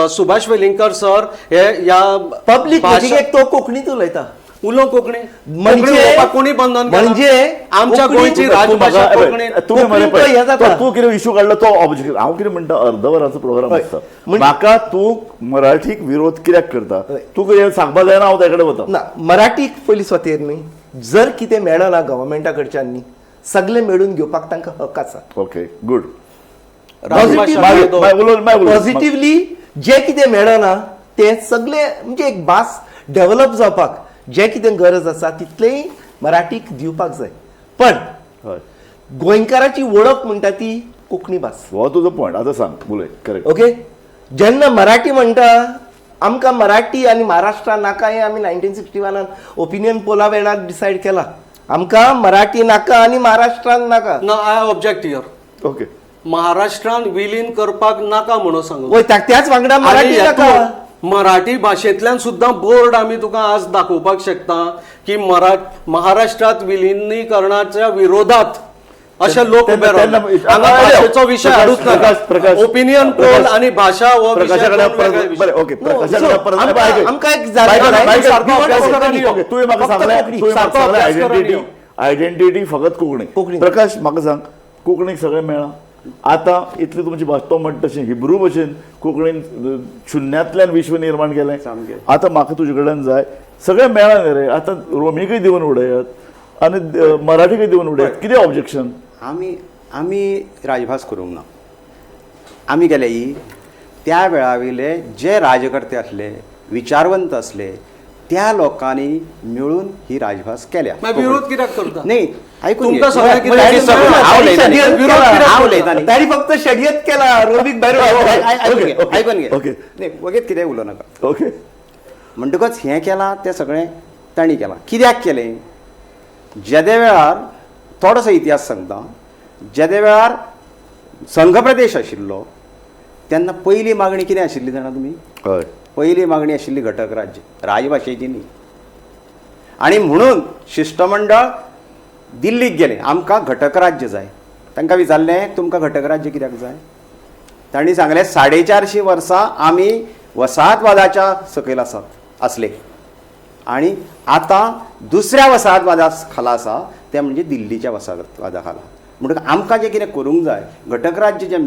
[SPEAKER 2] सुभाष वेलिंगकर सर हे ह्या
[SPEAKER 4] पब्लीक
[SPEAKER 2] भाशा-
[SPEAKER 4] मिटिंगेक तो कोंकणीत उलयता.
[SPEAKER 2] उलो कोंकणी
[SPEAKER 4] म्हणजे
[SPEAKER 2] कोणी बंधन
[SPEAKER 4] म्हणजे
[SPEAKER 2] आमच्या गोंयची राजभाशा कोंकणी.
[SPEAKER 1] तुम्ही तूं कितें इशू काडलो तो ऑब्जेक्शन. हांव कितें म्हणटा, अर्द वराचो प्रोग्राम आसता, म्हाका तूं मराठीक विरोध कित्याक करता, तूं कितें सांगपा जायना, हांव त्या कडेन वता
[SPEAKER 4] ना. मराठीक पयलीं स्वतेर न्ही, जर कितें मेळना गव्हर्मेंटा कडच्यान न्ही, सगळें मेळून घेवपाक तांकां हक आसा.
[SPEAKER 1] Okay good.
[SPEAKER 4] पॉझिटिव्हली जे कितें मेळना तें सगळें म्हणजे एक भास डेव्हलप जावपाक जे कितें गरज आसा तितलेंय मराठीक दिवपाक जाय. पण गोंयकाराची वळख म्हणटा ती कोंकणी भास.
[SPEAKER 1] हो तुजो पॉयंट आतां सांग, उलय. करेक्ट.
[SPEAKER 4] ओके, जेन्ना मराठी म्हणटा आमकां मराठी आनी महाराष्ट्रा नाका हें आमी 1961 ओपिनियन पोला वेळार डिसायड केला. आमकां मराठी नाका आनी महाराष्ट्रान नाका.
[SPEAKER 2] ना, I object here.
[SPEAKER 1] Okay,
[SPEAKER 2] महाराष्ट्रान विलीन करपाक नाका म्हणून सांगू
[SPEAKER 4] त्याच वांगडा मराठी नाका.
[SPEAKER 2] मराठी भाशेंतल्यान सुद्दां बोर्ड आमी तुका आज दाखोवपाक शकता की महाराष्ट्रात विलिनीकरणाच्या विरोधात अशे लोक उबे रावले. भाशेचो विशय हाडूच नाका. ओपिनियन पोल आणि भाशा हो
[SPEAKER 1] आयडेंटिटी फकत कोंकणी. प्रकाश म्हाका सांग, कोंकणीक सगळें मेळ्ळां आतां इतली तुमची भास, तो म्हणटा तशें हिब्रू भशेन कोंकणीन शुन्यांतल्यान विश्व निर्माण केलें. आतां म्हाका तुजे कडल्यान जाय सगळें मेळ्ळां न्ही रे, आतां रोमीकय दिवन उडयात आनी मराठीकय दिवन उडयात, कितें ऑब्जेक्शन?
[SPEAKER 3] आमी आमी राजभास करूंक ना. आमी केल्या ही त्या वेळावयले जे राजकर्ते आसले, विचारवंत आसले, त्या लोकांनी मिळून ही राजभास केल्या.
[SPEAKER 2] विरोध कित्याक करता?
[SPEAKER 3] न्ही, आयकून
[SPEAKER 4] ताणी फक्त षडयंत्र केला रोमीक भायर.
[SPEAKER 3] आयकून घे, न्ही वगीत कितें उलोवं नाका.
[SPEAKER 1] ओके,
[SPEAKER 3] म्हणटकच हें केलां तें सगळें तांणी केलां. कित्याक केलें? जेदे वेळार थोडोसो इतिहास सांगता. जेदे वेळार संघ प्रदेश आशिल्लो तेन्ना पयली मागणी कितें आशिल्ली जाणा तुमी?
[SPEAKER 1] हय,
[SPEAKER 3] पयली मागणी आशिल्ली घटक राज्य, राजभाशेची न्ही. आनी म्हणून शिश्टमंडळ दिल्लीक गेलें, आमकां घटक राज्य जाय. तांकां विचारलें तुमकां घटक राज्य कित्याक जाय? तांणी सांगलें 450 वर्सां आमी वसाहतवादाच्या सकयल आसात आसले आनी आतां दुसऱ्या वसाहतवादा खाला आसा, तें म्हणजे दिल्लीच्या वसाहतवादा खाला. म्हणटकच आमकां जें कितें करूंक जाय, घटक राज्य जें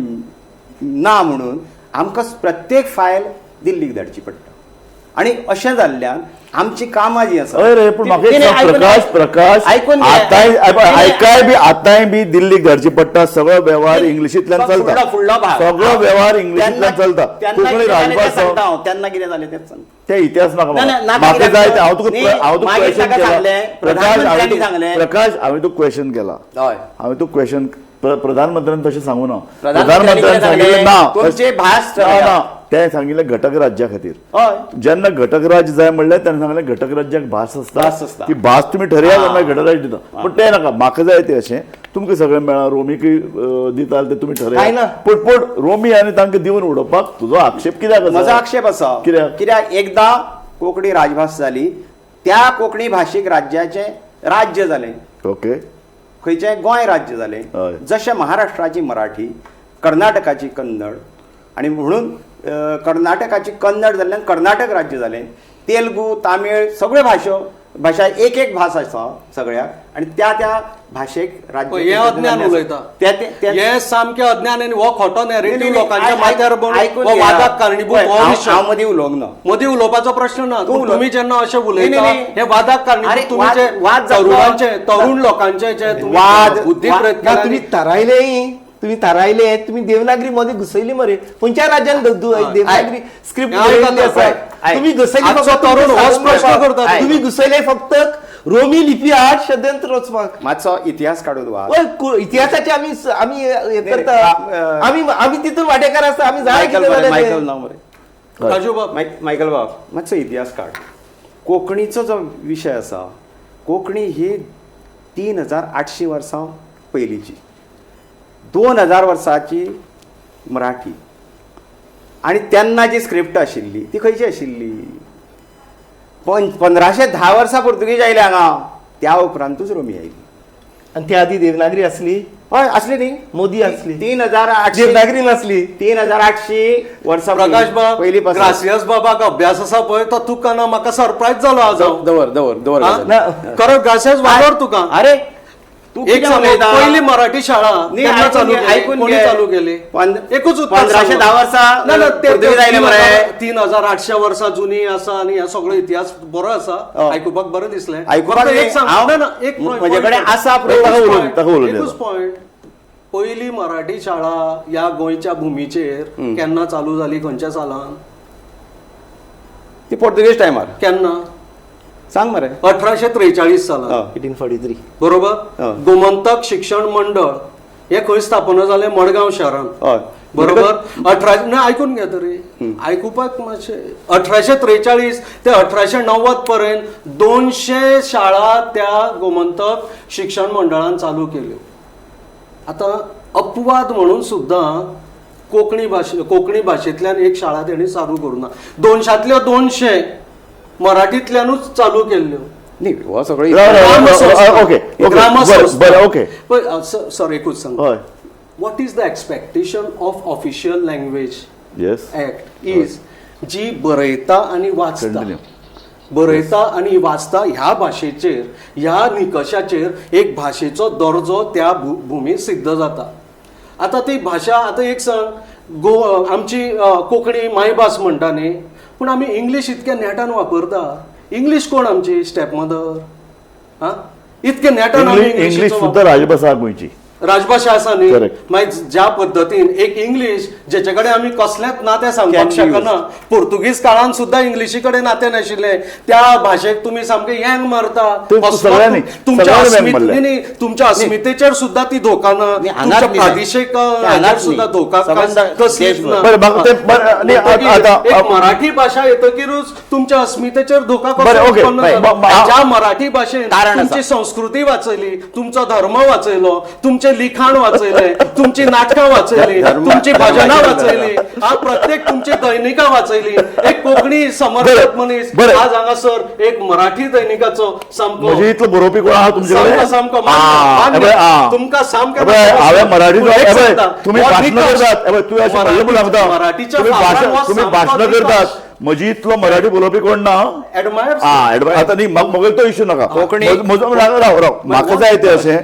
[SPEAKER 3] ना म्हणून आमकां प्रत्येक फायल दिल्लीक धाडची पडटा. आनी अशें जाल्ल्यान आमची कामां जीं आसा.
[SPEAKER 1] हय रे, पूण म्हाका प्रकाश प्रकाश
[SPEAKER 3] आयकून
[SPEAKER 1] आयकाय बी आतांय बी दिल्लीक धाडची पडटा. सगळो वेव्हार इंग्लिशींतल्यान चलता, सगळो वेव्हार इंग्लिशींतल्यान चलता. कोंकणी राजभास
[SPEAKER 3] तेन्ना कितें जालें तेंच सांगता.
[SPEAKER 1] ते इतिहास म्हाका म्हाका जाय. हांव तुका हांव तुका क्वेश्चन केला प्रकाश, प्रकाश हांवें तुका क्वेश्चन केला. हांवें तुका क्वेश्चन प्रधानमंत्र्यान तशें सांगू ना. प्रधानमंत्र्यान सांगिल्लें ना, ना तें सांगिल्लें घटक राज्या खातीर. जेन्ना घटक राज्य जाय म्हणलें तेन्ना सांगलें घटक राज्याक भास आसता, ती भास तुमी ठरयात मागीर घटक राज्य दिता. पूण तें नाका, म्हाका जाय तें अशें तुमकां सगळें मेळ्ळां, रोमीकय दिता तें तुमी ठरयात. पूण पूण रोमी आनी तांकां दिवन उडोवपाक तुजो आक्षेप कित्याक आसा?
[SPEAKER 3] म्हजो आक्षेप आसा
[SPEAKER 1] कित्याक?
[SPEAKER 3] कित्याक एकदां कोंकणी राजभास जाली, त्या कोंकणी भाशीक राज्याचें राज्य जालें.
[SPEAKER 1] ओके,
[SPEAKER 3] खंयचें? गोंय राज्य जालें. जशें महाराष्ट्राची मराठी, कर्नाटकाची कन्नड, आनी म्हणून कर्नाटकाची कन्नड जाल्ल्यान कर्नाटक राज्य जालें. तेलुगू, तामीळ सगळ्यो भाशो भाशा एक एक भास आसा सगळ्याक, आनी त्या त्या भाशेक राज्य.
[SPEAKER 2] हें अज्ञान उलयता, हें सामकें अज्ञान आनी हो खोटो नॅरेटिव्ह लोकांच्या माथ्यार हो वादाक कारणीभूत.
[SPEAKER 3] हांव मदीं उलोवंक ना,
[SPEAKER 2] मदीं उलोवपाचो प्रश्न ना. तुमी जेन्ना अशें उलयता हे वादाक कारणीभूत तुमी जे तरुणांचे, तरुण लोकांचे जे
[SPEAKER 3] वाद
[SPEAKER 2] बुद्धी प्रयत्न
[SPEAKER 4] तुमी थारायले, तुम्ही थारायले, तुम्ही देवनागरी मध्ये घुसयली मरे. खंयच्या राज्यान देवनागरी स्क्रिप्ट आसा? तुम्ही घुसयली फक्त
[SPEAKER 2] तरुण होच प्रश्न करता.
[SPEAKER 4] तुम्ही घुसयले फक्त रोमी लिपी आड षडयंत्र रचपाक.
[SPEAKER 3] मातसो इतिहास काडून
[SPEAKER 4] इतिहासाचे आमी आमी हे करता, आमी आमी तितून वांटेकार आसा. आमी जाय
[SPEAKER 3] मायकल नांव मरे
[SPEAKER 2] राजू बाब,
[SPEAKER 3] मायकल बाब, मातसो इतिहास काड. कोंकणीचो जो विशय आसा, कोंकणी ही 3800 वर्सां पयलींची, 2000 वर्सांची मराठी. आनी तेन्ना जी स्क्रिप्ट आशिल्ली ती खंयची आशिल्ली? 1510 वर्सां पुर्तुगीज आयले हांगा, त्या उपरांतूच रोमी आयली.
[SPEAKER 4] आनी त्या आदी देवनागरी आसली.
[SPEAKER 3] हय आसली न्ही,
[SPEAKER 4] मोदी आसली,
[SPEAKER 3] 3800
[SPEAKER 4] देवनागरी नासली,
[SPEAKER 3] 3800 वर्सां
[SPEAKER 2] प्रकाश बाब,
[SPEAKER 3] पयलीं पासून.
[SPEAKER 2] ग्रासियस बाबाक अभ्यास आसा पळय तो तुका ना, म्हाका सरप्रायज जालो आज हांव.
[SPEAKER 5] दवर दवर दवर
[SPEAKER 2] हा?
[SPEAKER 5] गजाल.
[SPEAKER 2] खरो ग्रासियस वालोर तुका.
[SPEAKER 3] अरे तू
[SPEAKER 2] एक
[SPEAKER 3] कितें
[SPEAKER 2] सांग,
[SPEAKER 3] उलयता?
[SPEAKER 2] पयली मराठी शाळा
[SPEAKER 3] न्ही,
[SPEAKER 2] केन्ना
[SPEAKER 3] आयकून
[SPEAKER 2] चालू
[SPEAKER 3] घे,
[SPEAKER 2] केली?
[SPEAKER 3] आयकून
[SPEAKER 2] कोणी
[SPEAKER 3] घे.
[SPEAKER 2] चालू केली? एकूच उत्तर
[SPEAKER 3] 1510 वर्सां
[SPEAKER 2] ना, ना, ते
[SPEAKER 3] पोर्तुगीज आयले मरे.
[SPEAKER 2] 3800 वर्सां जुनी आसा आनी ह्या सगळो इतिहास बरो आसा, आयकुपाक बरें दिसलें.
[SPEAKER 3] आयकुपाक
[SPEAKER 2] फक्त एक सांग,
[SPEAKER 3] हांव-
[SPEAKER 2] ना, ना, एक point,
[SPEAKER 3] म्हजे कडेन
[SPEAKER 2] point.
[SPEAKER 3] आसा proof.
[SPEAKER 1] ताका उलोवं, ताका उलोवं
[SPEAKER 2] एकूच
[SPEAKER 1] दिता.
[SPEAKER 2] पॉयंट, पयली मराठी शाळा ह्या गोंयच्या भुमीचेर केन्ना चालू जाली, खंयच्या सालान?
[SPEAKER 5] ती पोर्तुगीज टायमार.
[SPEAKER 2] केन्ना?
[SPEAKER 5] सांग मरे.
[SPEAKER 2] 1843 सालान.
[SPEAKER 4] 1843.
[SPEAKER 2] बरोबर.
[SPEAKER 5] हय.
[SPEAKER 2] गोमंतक शिक्षण मंडळ हे खंय स्थापना जालें? मडगांव शहरान.
[SPEAKER 5] हय.
[SPEAKER 2] बरोबर. 18, ना आयकून घे तरी, आयकुपाक मातशें. 1843 ते 1890 पर्यंत 200 शाळा त्या गोमंतक शिक्षण मंडळान चालू केल्यो. आतां अपवाद म्हणून सुद्दां कोंकणी भाशे, कोंकणी भाशेंतल्यान एक शाळा तेणी चालू करूं ना. 200तल्यो 200 मराठींतल्यानूच चालू केल्ल्यो.
[SPEAKER 5] न्ही, हो सगळो
[SPEAKER 1] राव, राव, राव, राव, ओके, ओके,
[SPEAKER 2] ग्रामसंस्था.
[SPEAKER 1] बरें, ओके.
[SPEAKER 2] पळय, सर एकूच सांग,
[SPEAKER 1] हय.
[SPEAKER 2] What is the expectation of official language
[SPEAKER 1] yes
[SPEAKER 2] act is जी बरयता आनी वाचता,
[SPEAKER 1] Continue.
[SPEAKER 2] बरयता आनी वाचता ह्या भाशेचेर, ह्या निकशाचेर एक भाशेचो दर्जो त्या भुमीर सिद्ध जाता. आतां ती भाशा, आतां एक सांग, गो आमची कोंकणी मायभास म्हणटा न्ही, पूण आमी इंग्लीश इतक्या नेटान वापरता. इंग्लीश कोण आमची स्टेप मदर? हा, इतके नेटान आमी
[SPEAKER 1] इंग्लीश
[SPEAKER 2] इंग्लिशीचो
[SPEAKER 1] सुद्दां राजभास आहा गोंयची,
[SPEAKER 2] राजभाशा आसा न्ही.
[SPEAKER 1] Correct.
[SPEAKER 2] मागीर ज्या पद्दतीन एक इंग्लीश जेचे कडेन आमी कसलेंच नातें सांगपाक
[SPEAKER 5] Can be
[SPEAKER 2] शकना, पोर्तुगीज काळान सुद्दां इंग्लिशी कडेन नातें नाशिल्लें, त्या भाशेक तुमी सामकें येंग मारता.
[SPEAKER 1] ते
[SPEAKER 2] कसलो
[SPEAKER 1] सगळ्यांनी,
[SPEAKER 2] तुमच्या
[SPEAKER 1] सगळ्यांनी व्यंग
[SPEAKER 2] अस्मित
[SPEAKER 1] मारलें.
[SPEAKER 2] न्ही, न्ही, तुमच्या अस्मितेचेर सुद्दां ती धोका ना,
[SPEAKER 3] न्ही, हांगाच
[SPEAKER 2] तुमच्या
[SPEAKER 3] न्ही,
[SPEAKER 2] प्रादेशीक
[SPEAKER 3] ते हांगाच
[SPEAKER 2] हाजेर सुद्दां
[SPEAKER 3] न्ही.
[SPEAKER 2] धोका
[SPEAKER 3] सबंद
[SPEAKER 2] कसलीच
[SPEAKER 3] देशभर.
[SPEAKER 2] ना.
[SPEAKER 1] बरें, म्हाका ते बरें, न्ही,
[SPEAKER 2] म्हणटकीर
[SPEAKER 1] आतां-
[SPEAKER 2] एक मराठी भाशा येतकीरूच तुमच्या अस्मितेचेर धोका
[SPEAKER 1] बरें,
[SPEAKER 2] कसो
[SPEAKER 1] ओके,
[SPEAKER 2] उत्पन्न
[SPEAKER 1] बाय,
[SPEAKER 2] जालो? ज्या मराठी भाशेन
[SPEAKER 3] कारण आसा.
[SPEAKER 2] तुमची संस्कृती वाचयली, तुमचो धर्म वाचयलो, तुमचें लिखाण वाचयलें, तुमची नाटकां वाचयली, तुमची भजनां वाचयली, हा प्रत्येक तुमची दैनिकां वाचयली. एक कोंकणी समर्थक
[SPEAKER 1] बरें,
[SPEAKER 2] मनीस
[SPEAKER 1] बरें.
[SPEAKER 2] आज हांगासर एक मराठी दैनिकाचो सामको
[SPEAKER 1] म्हजे इतलो बरोवपी कोण आहा तुमचे कडेन?
[SPEAKER 2] सामको सामको
[SPEAKER 1] आ,
[SPEAKER 2] मान्य,
[SPEAKER 1] ए पळय, आ.
[SPEAKER 2] तुमकां सामकें
[SPEAKER 1] ए पळय, हांवें मराठी
[SPEAKER 2] पूण एक
[SPEAKER 1] ए पळय,
[SPEAKER 2] सांगता,
[SPEAKER 1] तुमी
[SPEAKER 2] हो
[SPEAKER 1] भाशणां
[SPEAKER 2] निकश.
[SPEAKER 1] करतात. ए पळय, तूं अशें म्हणलें म्हूण सांगता.
[SPEAKER 2] मराठीच्या
[SPEAKER 1] तुमी
[SPEAKER 2] फावरान
[SPEAKER 1] भाशण
[SPEAKER 2] हो
[SPEAKER 1] तुमी
[SPEAKER 2] सामको
[SPEAKER 1] भाशणां
[SPEAKER 2] निकश.
[SPEAKER 1] करतात, म्हजी इतलो मराठी बरोवपी कोण ना.
[SPEAKER 2] Admire
[SPEAKER 1] आ, आतां न्ही, म्हाका म्हगेलो तो इशू नाका.
[SPEAKER 3] कोंकणी-
[SPEAKER 1] म्हजो राव राव राव, म्हाका जाय तें अशें,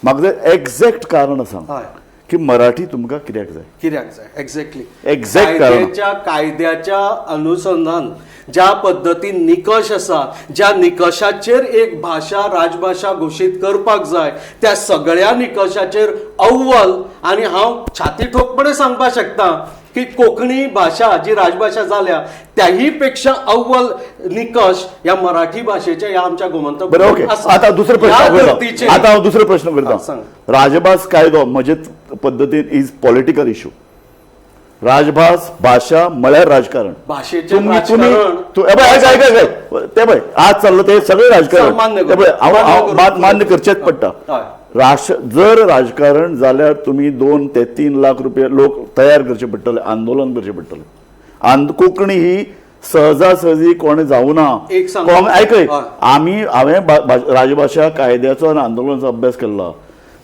[SPEAKER 1] म्हाका जाय एग्जॅक्ट कारण आसा
[SPEAKER 2] हय.
[SPEAKER 1] की मराठी तुमकां कित्याक जाय.
[SPEAKER 2] कित्याक जाय एक्झॅक्टली.
[SPEAKER 1] Exact कारण.
[SPEAKER 2] कायद्याच्या अनुसंधान ज्या पद्दतीन निकश आसा, ज्या निकशाचेर एक भाशा राजभाशा घोशीत करपाक जाय, त्या सगळ्या निकशाचेर अव्वल, आनी हांव छाती ठोकपणे सांगपाक शकता की कोंकणी भाशा जी राजभाशा जाल्या त्याही पेक्षा अव्वल निकश ह्या मराठी भाशेच्या ह्या आमच्या गोमंतक
[SPEAKER 1] बरें, ओके.
[SPEAKER 2] आसा.
[SPEAKER 1] आतां दुसरो प्रश्न
[SPEAKER 2] ह्या
[SPEAKER 1] करता,
[SPEAKER 2] धर्तीचेर-
[SPEAKER 1] आतां हांव दुसरो प्रश्न
[SPEAKER 2] हा,
[SPEAKER 1] करता.
[SPEAKER 2] सांग.
[SPEAKER 1] राजभास कायदो म्हजे पद्दतीन is political issue. राजभास भाशा म्हळ्यार राजकारण.
[SPEAKER 2] भाशेचें
[SPEAKER 1] तुमी तुमी
[SPEAKER 2] राजकारण.
[SPEAKER 1] तू ए पळय, आयक आयक आयक आयक. ते पळय आज चाललं ते सगळें राजकारण.
[SPEAKER 2] मान्य
[SPEAKER 1] ते पळय, हांव
[SPEAKER 2] मान्य
[SPEAKER 1] हांव
[SPEAKER 2] करूं.
[SPEAKER 1] मान्य करचेंच पडटा.
[SPEAKER 2] हय.
[SPEAKER 1] जर राजकारण जाल्यार तुमी 2 ते 3 लाख रुपये लोक तयार करचे पडटले, आंदोलन करचें पडटलें. कोंकणी ही सहजासहजी कोणें जावना.
[SPEAKER 2] एक सांग.
[SPEAKER 1] आयक
[SPEAKER 2] हय.
[SPEAKER 1] आमी हांवें राजभाशा कायद्याचो आनी आंदोलनाचो अभ्यास केल्लो.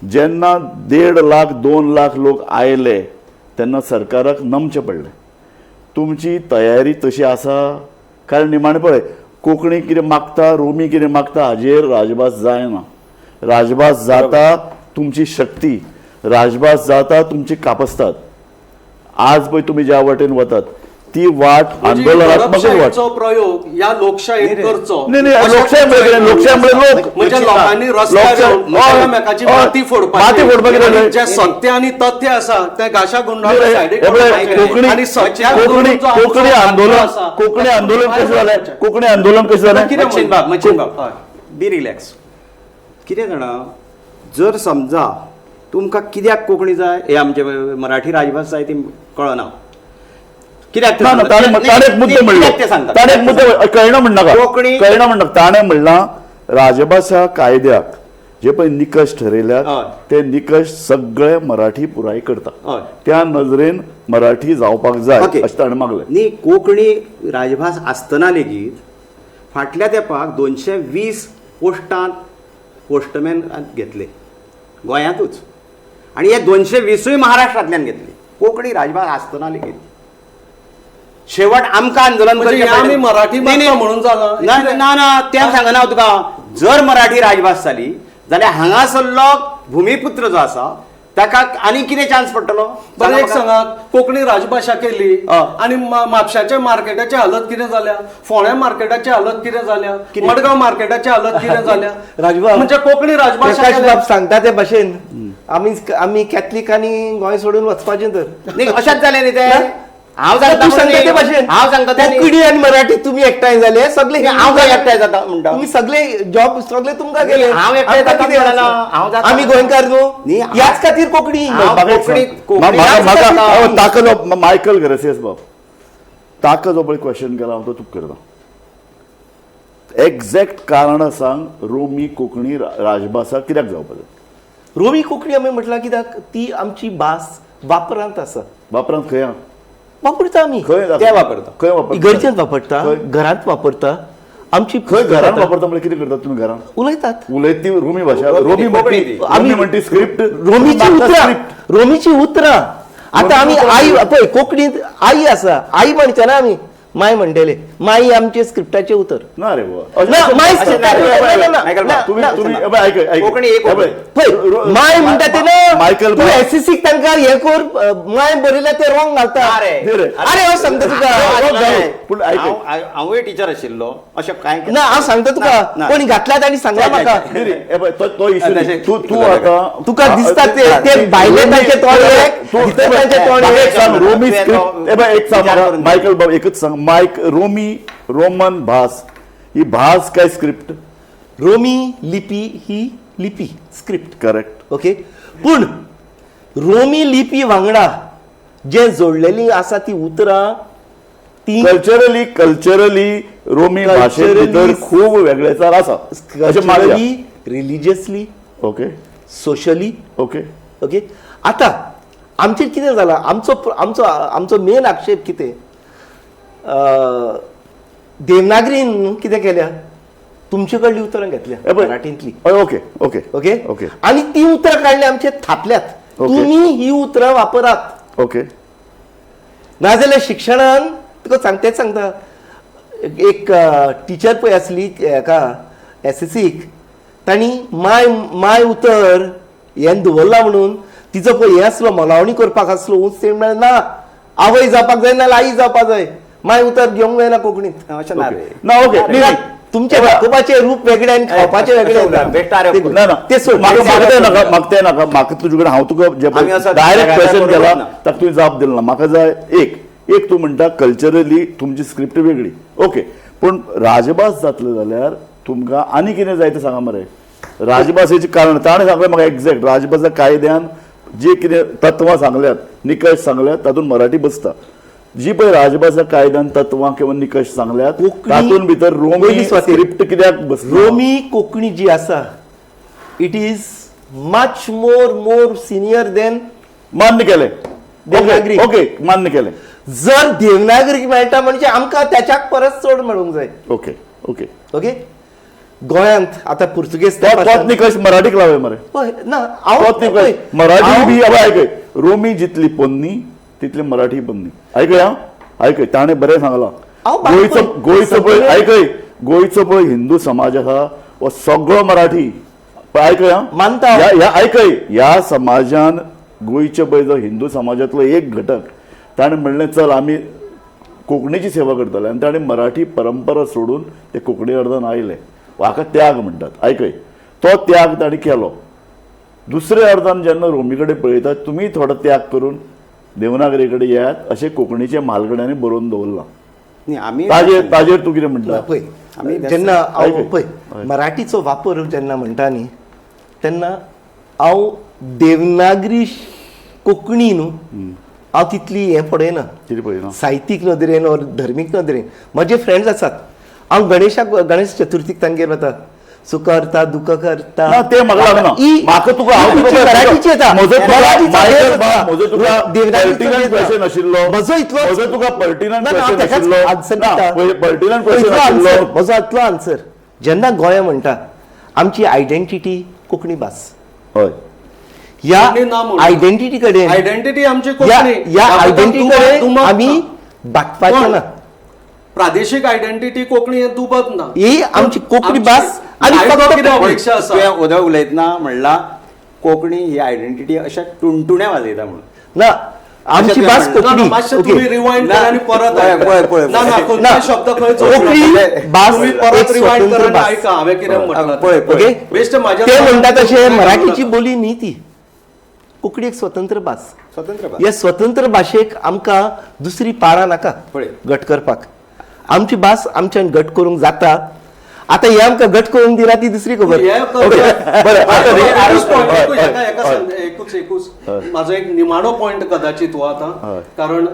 [SPEAKER 1] जेन्ना 1.5 लाख 2 लाख लोक आयले तेन्ना सरकाराक नमचें पडलें. तुमची तयारी तशी आसा? कारण निमाणें पळय, कोंकणी कितें मागता, रोमी कितें मागता हाजेर राजभास जायना. राजभास जाता तुमची शक्ती, राजभास जाता तुमची कापस्ताद. आज पळय तुमी ज्या वाटेन वतात ती वाट
[SPEAKER 2] म्हणजे
[SPEAKER 1] आंदोलनात्मक वाट.
[SPEAKER 2] दडपशाहीचो प्रयोग ह्या लोकशायेत करचो.
[SPEAKER 1] न्ही न्ही, लोकशाय म्हळ्यार कितें? लोकशाय म्हळ्यार लोक.
[SPEAKER 2] म्हणजे लोकांनी रस्त्यार येवन एकामेकाची माती फोडपाची,
[SPEAKER 1] माती फोडपाची
[SPEAKER 2] आनी जे सत्य आनी तथ्य आसा ते घाशा गुंडाळून सायडीक काडपाचें. आनी सत्याक
[SPEAKER 1] कोंकणी
[SPEAKER 2] धरून जो आमचो
[SPEAKER 1] कोंकणी
[SPEAKER 2] हात
[SPEAKER 1] आंदोलन
[SPEAKER 2] आसा,
[SPEAKER 1] कोंकणी
[SPEAKER 2] तो
[SPEAKER 1] आंदोलन
[SPEAKER 2] भायर
[SPEAKER 1] कशें जालें?
[SPEAKER 2] काडपाचें.
[SPEAKER 1] कोंकणी आंदोलन कशें जालें?
[SPEAKER 2] कितें
[SPEAKER 3] मच्छीन बाब, मच्छीन बाब,
[SPEAKER 2] हय.
[SPEAKER 3] बी रिलॅक्स. कितें जाणा, जर समजा तुमकां कित्याक कोंकणी जाय, हे आमचे मराठी राजभास जाय ती कळना कित्याक?
[SPEAKER 1] ना ना, ताणें एक मुद्दो म्हणलो,
[SPEAKER 3] ते सांगता,
[SPEAKER 1] ताणें एक मुद्दो कळना म्हणनाका,
[SPEAKER 3] कोंकणी-
[SPEAKER 1] कळना म्हणनाका. ताणें म्हणलां राजभाशा कायद्याक जे पळय निकश ठरयल्यात
[SPEAKER 3] हय.
[SPEAKER 1] ते निकश सगळे मराठी पुराय करता,
[SPEAKER 3] हय.
[SPEAKER 1] त्या नजरेन मराठी जावपाक जाय
[SPEAKER 3] ओके.
[SPEAKER 1] अशें ताणें मागलें.
[SPEAKER 3] न्ही, कोंकणी राजभास आसतना लेगीत फाटल्या तेंपाक 220 पोस्टांत पोस्टमॅन घेतले गोंयांतूच. आणि हे 220 महाराष्ट्रांतल्यान घेतली. कोंकणी राजभास आसतना लेगीत शेवट आमकां आंदोलन
[SPEAKER 2] म्हणजे
[SPEAKER 3] करचें
[SPEAKER 2] आमी
[SPEAKER 3] पडलें.
[SPEAKER 2] मराठी
[SPEAKER 3] नाही,
[SPEAKER 2] मारता म्हणून जालां?
[SPEAKER 3] ना ना ना, तें सांगना हांव तुका. जर मराठी राजभास जाली जाल्यार हांगासरलो भुमीपुत्र जो आसा ताका आनी कितें चान्स पडटलो?
[SPEAKER 2] बरें एक सांगात, कोंकणी राजभाशा केली
[SPEAKER 3] हय.
[SPEAKER 2] आनी म्हापशाच्या मार्केटाची हालत कितें जाल्या, फोंड्या मार्केटाची हालत कितें जाल्या, मडगांव मार्केटाची हालत कितें जाल्या?
[SPEAKER 4] राजबाब,
[SPEAKER 2] म्हणजे कोंकणी राजभाशा
[SPEAKER 4] प्रकाश
[SPEAKER 2] केल्या.
[SPEAKER 4] बाब सांगता ते भाशेन आमी आमी कॅथलिकांनी गोंय सोडून वचपाचें तर
[SPEAKER 3] नाही, अशेंच जालें न्ही तें. हांव
[SPEAKER 4] तूं
[SPEAKER 3] सांगता
[SPEAKER 4] सांगता ते भाशेन
[SPEAKER 3] हांव सांगता तें न्ही.
[SPEAKER 4] कोंकणी आनी मराठी तुमी एकठांय जाले सगळे
[SPEAKER 3] हांव खंय एकठांय जाता म्हणटा?
[SPEAKER 4] तुमी सगळे जॉब सगळे तुमकां गेले.
[SPEAKER 3] हांव एकठांय
[SPEAKER 4] आमकां
[SPEAKER 3] जाता
[SPEAKER 4] कितें
[SPEAKER 3] म्हणना,
[SPEAKER 4] आसा?
[SPEAKER 3] हांव जाता.
[SPEAKER 4] आमी गोंयकार न्हू,
[SPEAKER 3] न्ही,
[SPEAKER 4] ह्याच खातीर कोंकणी.
[SPEAKER 3] हांव
[SPEAKER 1] म्हाका एक
[SPEAKER 3] कोंकणी-
[SPEAKER 1] सांग.
[SPEAKER 3] कोंकणी
[SPEAKER 1] म्हाका
[SPEAKER 3] जाता.
[SPEAKER 1] हांव ताका जो मायकल ग्रेसियस बाब ताका जो पळय क्वेश्चन केला हांव तो तुका करता. एग्जॅक्ट कारणां सांग रोमी कोंकणी राजभाशा कित्याक जावपाक जाय?
[SPEAKER 4] रोमी कोंकणी आमी म्हटलां कित्याक ती आमची भास वापरांत आसा.
[SPEAKER 1] वापरांत खंय आहा?
[SPEAKER 4] वापरता आमी,
[SPEAKER 1] खंय दाखय?
[SPEAKER 3] ते वापरता.
[SPEAKER 1] खंय वापरता?
[SPEAKER 4] इगर्जेंत वापरता,
[SPEAKER 1] खंय?
[SPEAKER 4] घरांत वापरता. आमची
[SPEAKER 1] खंय घरांत वापरता म्हणजे कितें करतात तुमी घरांत?
[SPEAKER 4] उलयतात.
[SPEAKER 1] उलयत ती रोमी भाशा,
[SPEAKER 3] कोंकणी,
[SPEAKER 1] रोमी
[SPEAKER 3] कोंकणी
[SPEAKER 1] म्हणटी
[SPEAKER 3] ती.
[SPEAKER 1] रोमी म्हणटी स्क्रिप्ट,
[SPEAKER 4] रोमीची उतरां, रोमीची उतरां. आतां आमी आई पळय कोंकणींत आई आसा, आई म्हणचे ना आमी माय म्हणटले. माई आमचे स्क्रिप्टाचें उतर
[SPEAKER 1] ना रे बाबा.
[SPEAKER 4] ना, माय
[SPEAKER 3] अशें ना रे.
[SPEAKER 4] ना, ना,
[SPEAKER 3] मायकल
[SPEAKER 4] ना,
[SPEAKER 3] बाब,
[SPEAKER 1] तुम्ही
[SPEAKER 4] ना,
[SPEAKER 1] तुम्ही अबे, ऐक ऐक.
[SPEAKER 3] कोंकणी एक
[SPEAKER 1] अबे,
[SPEAKER 4] पळय माय म्हणटा ते ना
[SPEAKER 1] मायकल
[SPEAKER 4] तूं एसएससीक तांकां हें कर माय बरयल्या ते रॉंग घालता.
[SPEAKER 3] ना रे.
[SPEAKER 1] रे.
[SPEAKER 4] अरे हांव सांगता तुका,
[SPEAKER 1] wrong घालू. पूण ऐक.
[SPEAKER 3] हांवूय टिचर आशिल्लो अशें कांय
[SPEAKER 4] ना हांव सांगता तुका, कोणी घातल्यात आनी सांगला म्हाका.
[SPEAKER 1] न्ही रे, ए बाय, तो इशू
[SPEAKER 3] तशें-
[SPEAKER 1] तूं तूं आतां
[SPEAKER 4] तुका दिसता ते ते भायले तांचे तोंड एक, भितर तांचे तोंड
[SPEAKER 1] म्हाका
[SPEAKER 4] एक.
[SPEAKER 1] एक सांग, रोमी
[SPEAKER 3] तुवें
[SPEAKER 1] स्क्रिप्ट ए बाय, एक सांग
[SPEAKER 3] विचार
[SPEAKER 1] म्हाका,
[SPEAKER 3] करून
[SPEAKER 1] मायकल बाब एकच सांग, मायक रोमी रोमन भास ही भास काय स्क्रिप्ट?
[SPEAKER 4] रोमी लिपी ही लिपी स्क्रिप्ट.
[SPEAKER 1] करेक्ट.
[SPEAKER 4] ओके, पूण रोमी लिपी वांगडा जे जोडलेली आसा ती उतरां ती
[SPEAKER 1] कल्चरली कल्चरली रोमी भाशे भितर खूब वेगळेचार आसा अशें मानया.
[SPEAKER 4] Culturally, religiously,
[SPEAKER 1] okay,
[SPEAKER 4] socially.
[SPEAKER 1] Okay,
[SPEAKER 4] okay, आतां आमचेर कितें जालां, आमचो आमचो आमचो मेन आक्षेप कितें, देवनागरीन कितें केल्या, तुमचे कडली उतरां घेतल्या
[SPEAKER 1] ए पळय.
[SPEAKER 4] मराठींतली.
[SPEAKER 1] हय, ओके ओके
[SPEAKER 4] ओके
[SPEAKER 1] ओके
[SPEAKER 4] आनी ती उतरां काडल्या आमचे थापल्यात,
[SPEAKER 1] ओके.
[SPEAKER 4] तुमी ही उतरां वापरात.
[SPEAKER 1] ओके,
[SPEAKER 4] नाजाल्यार शिक्षणान तुका सांगतेच सांगता, एक टिचर पळय आसली हेका एसएससीक, तांणी माय माय उतर हें दवरलां म्हणून तिचो पळय हें आसलो मोलावणी करपाक आसलो उंच, तेणी म्हणलें ना आवय जावपाक जाय ना आई जावपाक जाय, माय उतर घेवंक जायना कोंकणींत.
[SPEAKER 3] अशें ना रे.
[SPEAKER 1] ना ओके
[SPEAKER 4] न्ही, तुमचें दाखोवपाचें रूप वेगळें आनी खावपाचें वेगळें.
[SPEAKER 1] ना ना,
[SPEAKER 4] ते सोड.
[SPEAKER 1] म्हाका म्हाका तें नाका, म्हाका तें नाका. म्हाका तुजे कडेन हांव तुका जे
[SPEAKER 3] आमी असो
[SPEAKER 1] डायरेक्ट क्वेश्चन
[SPEAKER 3] बरोबर
[SPEAKER 1] केला
[SPEAKER 3] ना.
[SPEAKER 1] ताका तुवें जाप दिली ना. म्हाका जाय एक एक तूं म्हणटा कल्चरली तुमची स्क्रिप्ट वेगळी, ओके, पूण राजभास जातले जाल्यार तुमकां आनी कितें जाय तें सांगा मरे. राजभाशेचें कारण ताणें सांगलें म्हाका एग्जॅक्ट राजभाशा कायद्यान जे कितें तत्वां सांगल्यात, निकश सांगल्यात, तातूंत मराठी बसता. जी पळय राजभाशा कायद्यान तत्वां किंवा निकश सांगल्यात
[SPEAKER 4] कोंकणी
[SPEAKER 1] तातूंत भितर रोमी
[SPEAKER 4] पयली स्वाती.
[SPEAKER 1] स्क्रिप्ट कित्याक बसना?
[SPEAKER 4] रोमी कोंकणी जी आसा it is much more more senior than
[SPEAKER 1] मान्य केलें.
[SPEAKER 4] देवनागरी.
[SPEAKER 1] ओके ओके, मान्य केलें.
[SPEAKER 4] जर देवनागरी मेळटा म्हणजे आमकां त्याच्याक परस चड मेळूंक जाय.
[SPEAKER 1] ओके ओके,
[SPEAKER 4] ओके, गोंयांत आतां पुर्तुगेज
[SPEAKER 1] तोच निकश मराठीक लावय मरे.
[SPEAKER 4] पळय ना हांव
[SPEAKER 1] तोच निकश
[SPEAKER 4] पळय,
[SPEAKER 1] मराठी
[SPEAKER 4] हांव-
[SPEAKER 1] बी अबे आयकय, रोमी जितली पोन्नी तितली मराठी पोन्नी. आयकय आं, आयकय, ताणें बरें सांगलां.
[SPEAKER 4] हांव बाय
[SPEAKER 1] गोंयचो
[SPEAKER 4] पळय,
[SPEAKER 1] गोंयचो पळय
[SPEAKER 4] सगळे-
[SPEAKER 1] आयकय, गोंयचो पळय हिंदू समाज आसा हो सगळो मराठी. पळय आयकय आं,
[SPEAKER 4] मानता हांव.
[SPEAKER 1] ह्या आयकय, ह्या समाजान गोंयचे पळय जो हिंदू समाजांतलो एक घटक ताणें म्हणलें चल आमी कोंकणीची सेवा करतले, आनी ताणें मराठी परंपरा सोडून ते कोंकणी अर्दान आयले. हाका त्याग म्हणटात. आयकय, तो त्याग ताणें केलो. दुसऱ्या अर्दान जेन्ना रोमी कडेन पळयतात तुमी थोडो त्याग करून देवनागरी कडेन येयात अशें कोंकणीच्या म्हालगड्यांनी बरोवन दवरलां.
[SPEAKER 3] न्ही, आमी
[SPEAKER 1] ताजेर ताजेर तूं कितें म्हणटा?
[SPEAKER 4] पळय
[SPEAKER 3] आमी
[SPEAKER 4] जेन्ना हांव
[SPEAKER 1] आयकय.
[SPEAKER 4] पळय मराठीचो वापर जेन्ना म्हणटा न्ही तेन्ना हांव देवनागरी कोंकणी न्हू हांव तितली हें पळयना,
[SPEAKER 1] कितें पळयना?
[SPEAKER 4] साहित्यीक नदरेन ओर धर्मीक नदरेन. म्हजे फ्रेंड्स आसात, हांव गणेशाक गणेश चतुर्थीक तांगेर वता, सुख करता दुःख करता.
[SPEAKER 1] ना ते म्हाका लागना. म्हाका तुका हांव तुका
[SPEAKER 4] मराठीची येता,
[SPEAKER 1] म्हजो तुका
[SPEAKER 4] मराठीचो
[SPEAKER 1] मायकल
[SPEAKER 4] बेस
[SPEAKER 1] बाब, म्हजो तुका
[SPEAKER 4] देवनागरीचो
[SPEAKER 1] पर्टिनंट
[SPEAKER 4] बेस
[SPEAKER 1] क्वेश्चन आशिल्लो.
[SPEAKER 4] म्हजो इतलो
[SPEAKER 1] म्हजो तुका पर्टिनंट
[SPEAKER 4] ना, ना,
[SPEAKER 1] क्वेश्चन
[SPEAKER 4] ताकाच
[SPEAKER 1] आशिल्लो.
[SPEAKER 4] आन्सर
[SPEAKER 1] ना,
[SPEAKER 4] दिता.
[SPEAKER 1] पर्टिनंट क्वेश्चन
[SPEAKER 4] इतलो
[SPEAKER 1] आशिल्लो.
[SPEAKER 4] आन्सर, म्हजो इतलो आन्सर. जेन्ना गोंय म्हणटा आमची आयडेंटिटी कोंकणी भास,
[SPEAKER 1] हय,
[SPEAKER 4] ह्या
[SPEAKER 2] कोंकणी ना म्हणून.
[SPEAKER 4] आयडेंटिटी कडेन,
[SPEAKER 2] आयडेंटिटी आमची
[SPEAKER 4] ह्या
[SPEAKER 2] कोंकणी,
[SPEAKER 4] ह्या
[SPEAKER 2] ह्या बद्दल
[SPEAKER 4] आयडेंटिटी कडेन
[SPEAKER 2] दुमत ना.
[SPEAKER 4] आमी बागपाचें
[SPEAKER 2] पण
[SPEAKER 4] ना.
[SPEAKER 2] प्रादेशीक आयडेंटिटी कोंकणी हें दुबत ना.
[SPEAKER 4] ही आमची कोंकणी
[SPEAKER 2] आमची
[SPEAKER 4] भास आनी
[SPEAKER 2] आयदो
[SPEAKER 4] फक्त
[SPEAKER 2] कितें अपेक्षा आसा?
[SPEAKER 3] तुवें उदय उलयतना म्हणला कोंकणी ही आयडेंटिटी अशा टुणटुण्या वाजयता म्हणून.
[SPEAKER 4] ना, आमची
[SPEAKER 3] अशें
[SPEAKER 4] भास
[SPEAKER 3] तुवें
[SPEAKER 2] ना,
[SPEAKER 4] कोंकणी.
[SPEAKER 2] ना, मातशें
[SPEAKER 4] ओके.
[SPEAKER 2] तुम्ही रिवाइंड
[SPEAKER 3] ना,
[SPEAKER 2] करा आनी परत
[SPEAKER 3] पळय,
[SPEAKER 2] आयका.
[SPEAKER 3] पळय, पळय,
[SPEAKER 2] ना ना
[SPEAKER 3] पळय.
[SPEAKER 2] खंयचे
[SPEAKER 4] ना.
[SPEAKER 2] शब्द खंय चुकलो.
[SPEAKER 4] कोंकणी भास
[SPEAKER 2] तुम्ही
[SPEAKER 4] एक
[SPEAKER 2] परत रिवाइंड
[SPEAKER 4] स्वतंत्र
[SPEAKER 2] करा आनी
[SPEAKER 4] भास.
[SPEAKER 2] आयका हांवें कितें म्हटलां तें.
[SPEAKER 3] पळय, पळय.
[SPEAKER 4] ओके,
[SPEAKER 2] बेश्टें म्हाज्या
[SPEAKER 4] ते म्हणटा तशें मराठीची
[SPEAKER 2] नका.
[SPEAKER 4] बोली न्ही ती, कोंकणी एक स्वतंत्र भास.
[SPEAKER 3] स्वतंत्र भास.
[SPEAKER 4] ह्या स्वतंत्र भाशेक आमकां दुसरी पाळां नाका
[SPEAKER 3] पळय.
[SPEAKER 4] घट करपाक. आमची भास आमच्यान घट करूंक जाता. आतां हे आमकां घट करूंक दिना ती दुसरी खबर.
[SPEAKER 2] हे
[SPEAKER 1] ओके, बरें, आतां न्ही,
[SPEAKER 2] एकूच point,
[SPEAKER 1] हय,
[SPEAKER 2] एकूच,
[SPEAKER 1] हय,
[SPEAKER 2] एका- एका
[SPEAKER 1] हय.
[SPEAKER 2] एकूच एकूच म्हाजो एक निमाणो पॉयंट कदाचित हो आतां,
[SPEAKER 1] हय.
[SPEAKER 2] कारण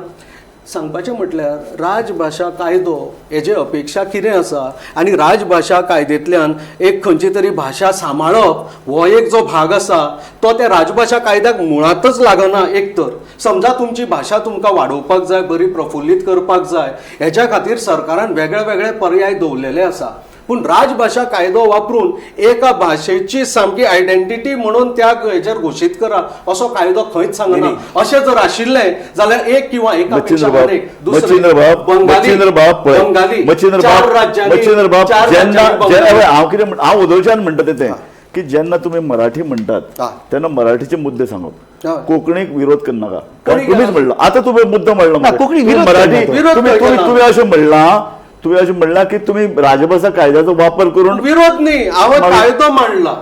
[SPEAKER 2] सांगपाचें म्हटल्यार राजभाशा कायदो हेजे अपेक्षा कितें आसा आनी राजभाशा कायद्यांतल्यान एक खंयची तरी भाशा सांबाळप हो एक जो भाग आसा तो त्या राजभाशा कायद्याक मुळांतच लागना. एक तर समजा तुमची भाशा तुमकां वाडोवपाक जाय, बरी प्रफुल्लीत करपाक जाय, हेज्या खातीर सरकारान वेगळे वेगळे पर्याय दवरलेले आसा, पूण राजभाशा कायदो वापरून एका भाशेची सामकी आयडेंटिटी म्हणून त्या हेजेर घोशीत करा असो कायदो खंयच सांगना. अशें जर आशिल्लें जाल्यार एक किंवा एका पेक्षा
[SPEAKER 1] मच्छिंद्र
[SPEAKER 2] अनेक
[SPEAKER 1] बाब,
[SPEAKER 2] दुसरें
[SPEAKER 1] मच्छिंद्र बाब,
[SPEAKER 2] बंगाली,
[SPEAKER 1] मच्छिंद्र बाब पळय,
[SPEAKER 2] बंगाली,
[SPEAKER 1] मच्छिंद्र
[SPEAKER 2] चार
[SPEAKER 1] बाब,
[SPEAKER 2] राज्यांनी,
[SPEAKER 1] मच्छिंद्र बाब,
[SPEAKER 2] चार
[SPEAKER 1] जेन्ना
[SPEAKER 2] राज्यांनी
[SPEAKER 1] जेन्ना
[SPEAKER 2] बंगाली.
[SPEAKER 1] हांव कितें म्हण- हांव उदोवच्यान म्हणटा तें की जेन्ना तुमी मराठी म्हणटात
[SPEAKER 2] हा.
[SPEAKER 1] तेन्ना मराठीचे मुद्दे सांगप,
[SPEAKER 2] हय.
[SPEAKER 1] कोंकणीक विरोध करनाका. कारण
[SPEAKER 2] कोणी
[SPEAKER 1] तुमीच
[SPEAKER 2] केला?
[SPEAKER 1] म्हणलां, आतां तुमी मुद्दो म्हणलो
[SPEAKER 4] ना, कोंकणी
[SPEAKER 1] तुम्ही
[SPEAKER 4] विरोध
[SPEAKER 1] मराठी
[SPEAKER 4] करना तो.
[SPEAKER 2] विरोध करना.
[SPEAKER 1] तुमी अशें म्हणलां, तुमी अशें म्हणलां की तुमी राजभाशा कायद्याचो वापर करून
[SPEAKER 2] विरोध न्ही, हांवें
[SPEAKER 1] मागीर-
[SPEAKER 2] कायदो मांडला.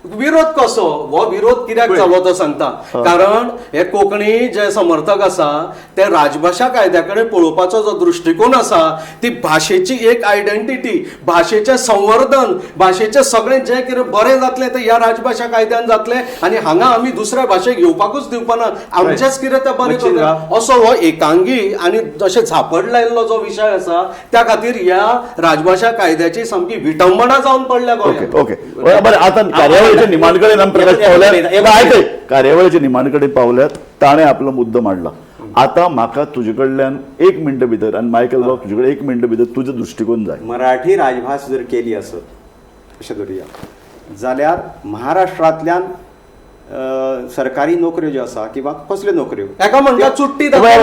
[SPEAKER 2] विरोध कसो? हो विरोध कित्याक जालो तो सांगता, कारण हे कोंकणी जे समर्थक आसा ते राजभाशा कायद्या कडेन पळोवपाचो जो दृश्टिकोन आसा ती भाशेची एक आयडेंटिटी, भाशेचें संवर्धन, भाशेचें सगळें जें कितें बरें जातलें तें ह्या राजभाशा कायद्यान जातलें आनी हांगा आमी दुसऱ्या भाशेक येवपाकूच दिवपाना, आमचेंच कितें तें बरें
[SPEAKER 3] मच्छिंद्र.
[SPEAKER 2] करतलें असो हो एकांगी आनी अशें झापड लायिल्लो जो विशय आसा त्या खातीर ह्या राजभाशा कायद्याची सामकी विटंबणा जावन पडल्या
[SPEAKER 1] ओके
[SPEAKER 2] गोंयांत.
[SPEAKER 1] ओके, बरें, आतां कार्यावळीच्या निमाण कडेन आमी प्रकाश पावल्यात. आयकय, कार्यावळीच्या निमाण कडेन पावल्यात, ताणें आपलो मुद्दो मांडला. आतां म्हाका तुजे कडल्यान एक मिनट भितर आनी मायकल बाब तुजे कडेन एक मिनट भितर तुजो दृश्टिकोन जाय.
[SPEAKER 3] मराठी राजभास जर केली आसत अशें धरुया जाल्यार महाराष्ट्रांतल्यान सरकारी नोकऱ्यो ज्यो आसा किंवा कसल्यो नोकऱ्यो
[SPEAKER 2] एका म्हणटा चुट्टी
[SPEAKER 1] प्रकाश,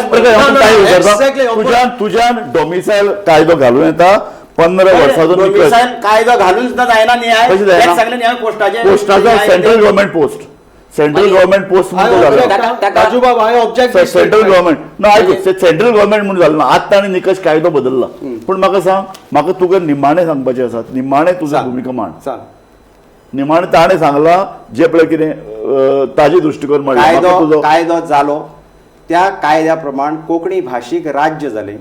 [SPEAKER 1] प्रकाश, हांव तुका विचारता,
[SPEAKER 2] एक्झॅक्टली
[SPEAKER 1] तुज्यान डॉमिसायल कायदो घालूं येता 15 वर्साचो निकष.
[SPEAKER 3] डोमिसायल कायदो घालून सुद्दां जायना न्ही.
[SPEAKER 1] कशें जायना?
[SPEAKER 3] तेच सांगलें न्ही हांवें पोस्टाचें.
[SPEAKER 1] पोस्टाचो central government post, central government post म्हणून तो घालूं.
[SPEAKER 2] राजूबाब, I object.
[SPEAKER 1] Central government ना, आयक, सेंट्रल गव्हर्मेंट म्हणून जालें ना. आतां ताणें निकष कायदो बदलला. पूण म्हाका सांग, म्हाका तुका निमाणें सांगपाचें आसा, निमाणें तुजो
[SPEAKER 3] सांग.
[SPEAKER 1] भुमिका मांड.
[SPEAKER 3] सांग.
[SPEAKER 1] निमाणें ताणें सांगलां जें पळय कितें ताजे दृश्टिकोन मांडला. म्हाका
[SPEAKER 3] कायदो
[SPEAKER 1] तुजो
[SPEAKER 3] कायदो जालो त्या कायद्या प्रमाण कोंकणी भाशीक राज्य जालें,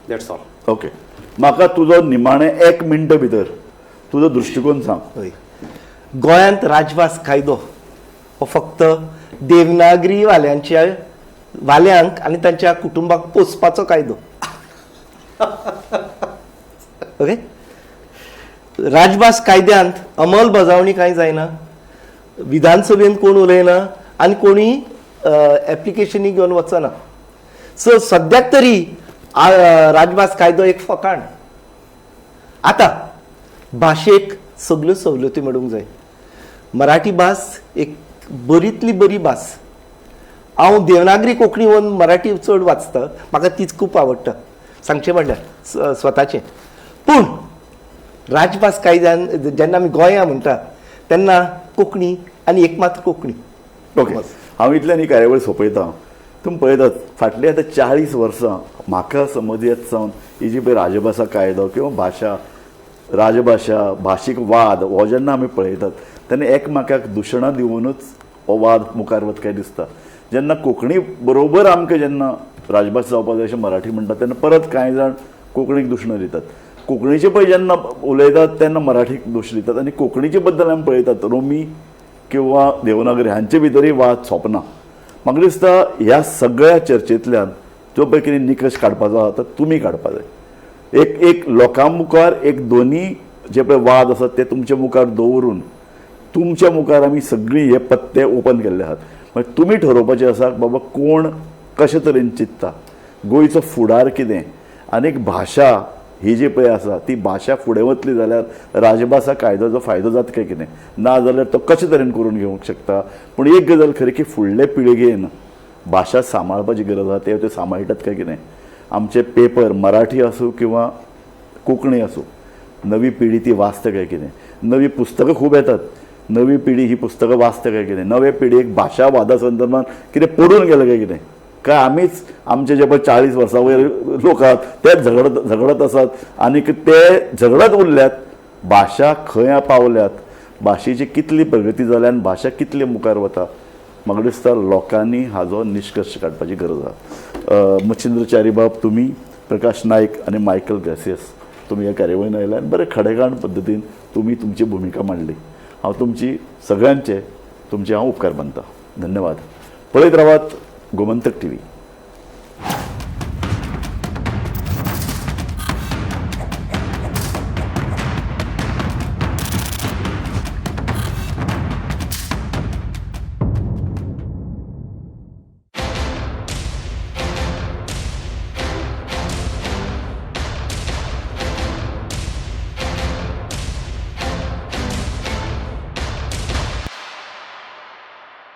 [SPEAKER 3] that's all.
[SPEAKER 1] Okay, म्हाका तुजो निमाणें एक मिनट भितर तुजो दृश्टिकोन सांग.
[SPEAKER 4] हय, गोंयांत राजभास कायदो हो फक्त देवनागरी वाल्यांच्या वाल्यांक आनी तांच्या कुटुंबाक पोसपाचो कायदो. ओके, राजभास कायद्यांत अंमलबजावणी कांय जायना, विधानसभेन कोण उलयना आनी कोणी एप्लिकेशनी घेवन वचना. सो सद्याक तरी राजभास कायदो एक फकाण. आतां भाशेक सगल्यो सवलती मेळूंक जाय. मराठी भास एक बरीतली बरी भास. हांव देवनागरी कोंकणी वन मराठी चड वाचता, म्हाका तीच खूब आवडटा सांगचें म्हणल्यार स्वताचें. पूण राजभास कायद्यान जेन्ना आमी गोंया म्हणटा तेन्ना कोंकणी आनी एकमात्र कोंकणी.
[SPEAKER 1] ओके, हांव इतल्यान ही कार्यावळ सोंपयता. तुमी पळयतात फाटलीं आतां 40 वर्सां म्हाका समज येत सावन ही जी पळय राजभाशा कायदो किंवा भाशा, राजभाशा भाशीक वाद हो जेन्ना आमी पळयतात तेन्ना एकमेकाक दुशणां दिवनूच हो वाद मुखार वता काय दिसता. जेन्ना कोंकणी बरोबर आमकां जेन्ना राजभास जावपाक जाय अशें मराठी म्हणटात तेन्ना परत कांय जाण कोंकणीक दुशणां दितात. कोंकणीचे पळय जेन्ना उलयतात तेन्ना मराठीक दोश दितात आनी कोंकणीचे बद्दल आमी पळयतात रोमी किंवा देवनागरी हांचे भितरय वाद सोंपना. म्हाका दिसता ह्या सगळ्या चर्चेंतल्यान जो पळय कितें निकश काडपाचो आसा तो तुमी काडपा जाय. एक एक लोकां मुखार एक दोनी जे पळय वाद आसात ते तुमचे मुखार दवरून तुमच्या मुखार आमी सगळीं हे पत्ते ओपन केल्ले आसात. मागीर तुमी ठरोवपाचें आसा बाबा कोण कशे तरेन चिंत्ता, गोंयचो फुडार कितें आनी एक भाशा ही जी पळय आसा ती भाशा फुडें वतली जाल्यार राजभाशा कायद्याचो फायदो जाता काय कितें, ना जाल्यार तो कशे तरेन करून घेवंक शकता. पूण एक गजाल खरी की फुडले पिळगेन भाशा सांबाळपाची गरज आसा, ते सांबाळटात काय कितें. आमचे पेपर मराठी आसूं किंवा कोंकणी आसूं, नवी पिढी ती वाचता काय कितें, नवी पुस्तकां खूब येतात, नवी पिढी ही पुस्तकां वाचता काय कितें, नवे पिढयेक भाशा वादा संदर्भात कितें पडून गेलें काय कितें, काय आमीच आमचे जे पळय 40 वर्सां वयर लोक आहात ते झगडत आसात आनीक ते झगडत उरल्यात. भाशा खंय पावल्यात, भाशेची कितली प्रगती जाल्या आनी भाशा कितली मुखार वता, म्हाका दिसता लोकांनी हाजो निश्कर्श काडपाची गरज आसा. मच्छिंद्र च्यारी बाब, तुमी, प्रकाश नायक आनी मायकल ग्रासियस, तुमी ह्या कार्यावळीन आयले आनी बरे खडेगांठ पद्दतीन तुमी तुमची भुमिका मांडली. हांव तुमची सगळ्यांचे तुमचे हांव उपकार मानता. धन्यवाद. पळयत रावात गोमंतक टीव्ही.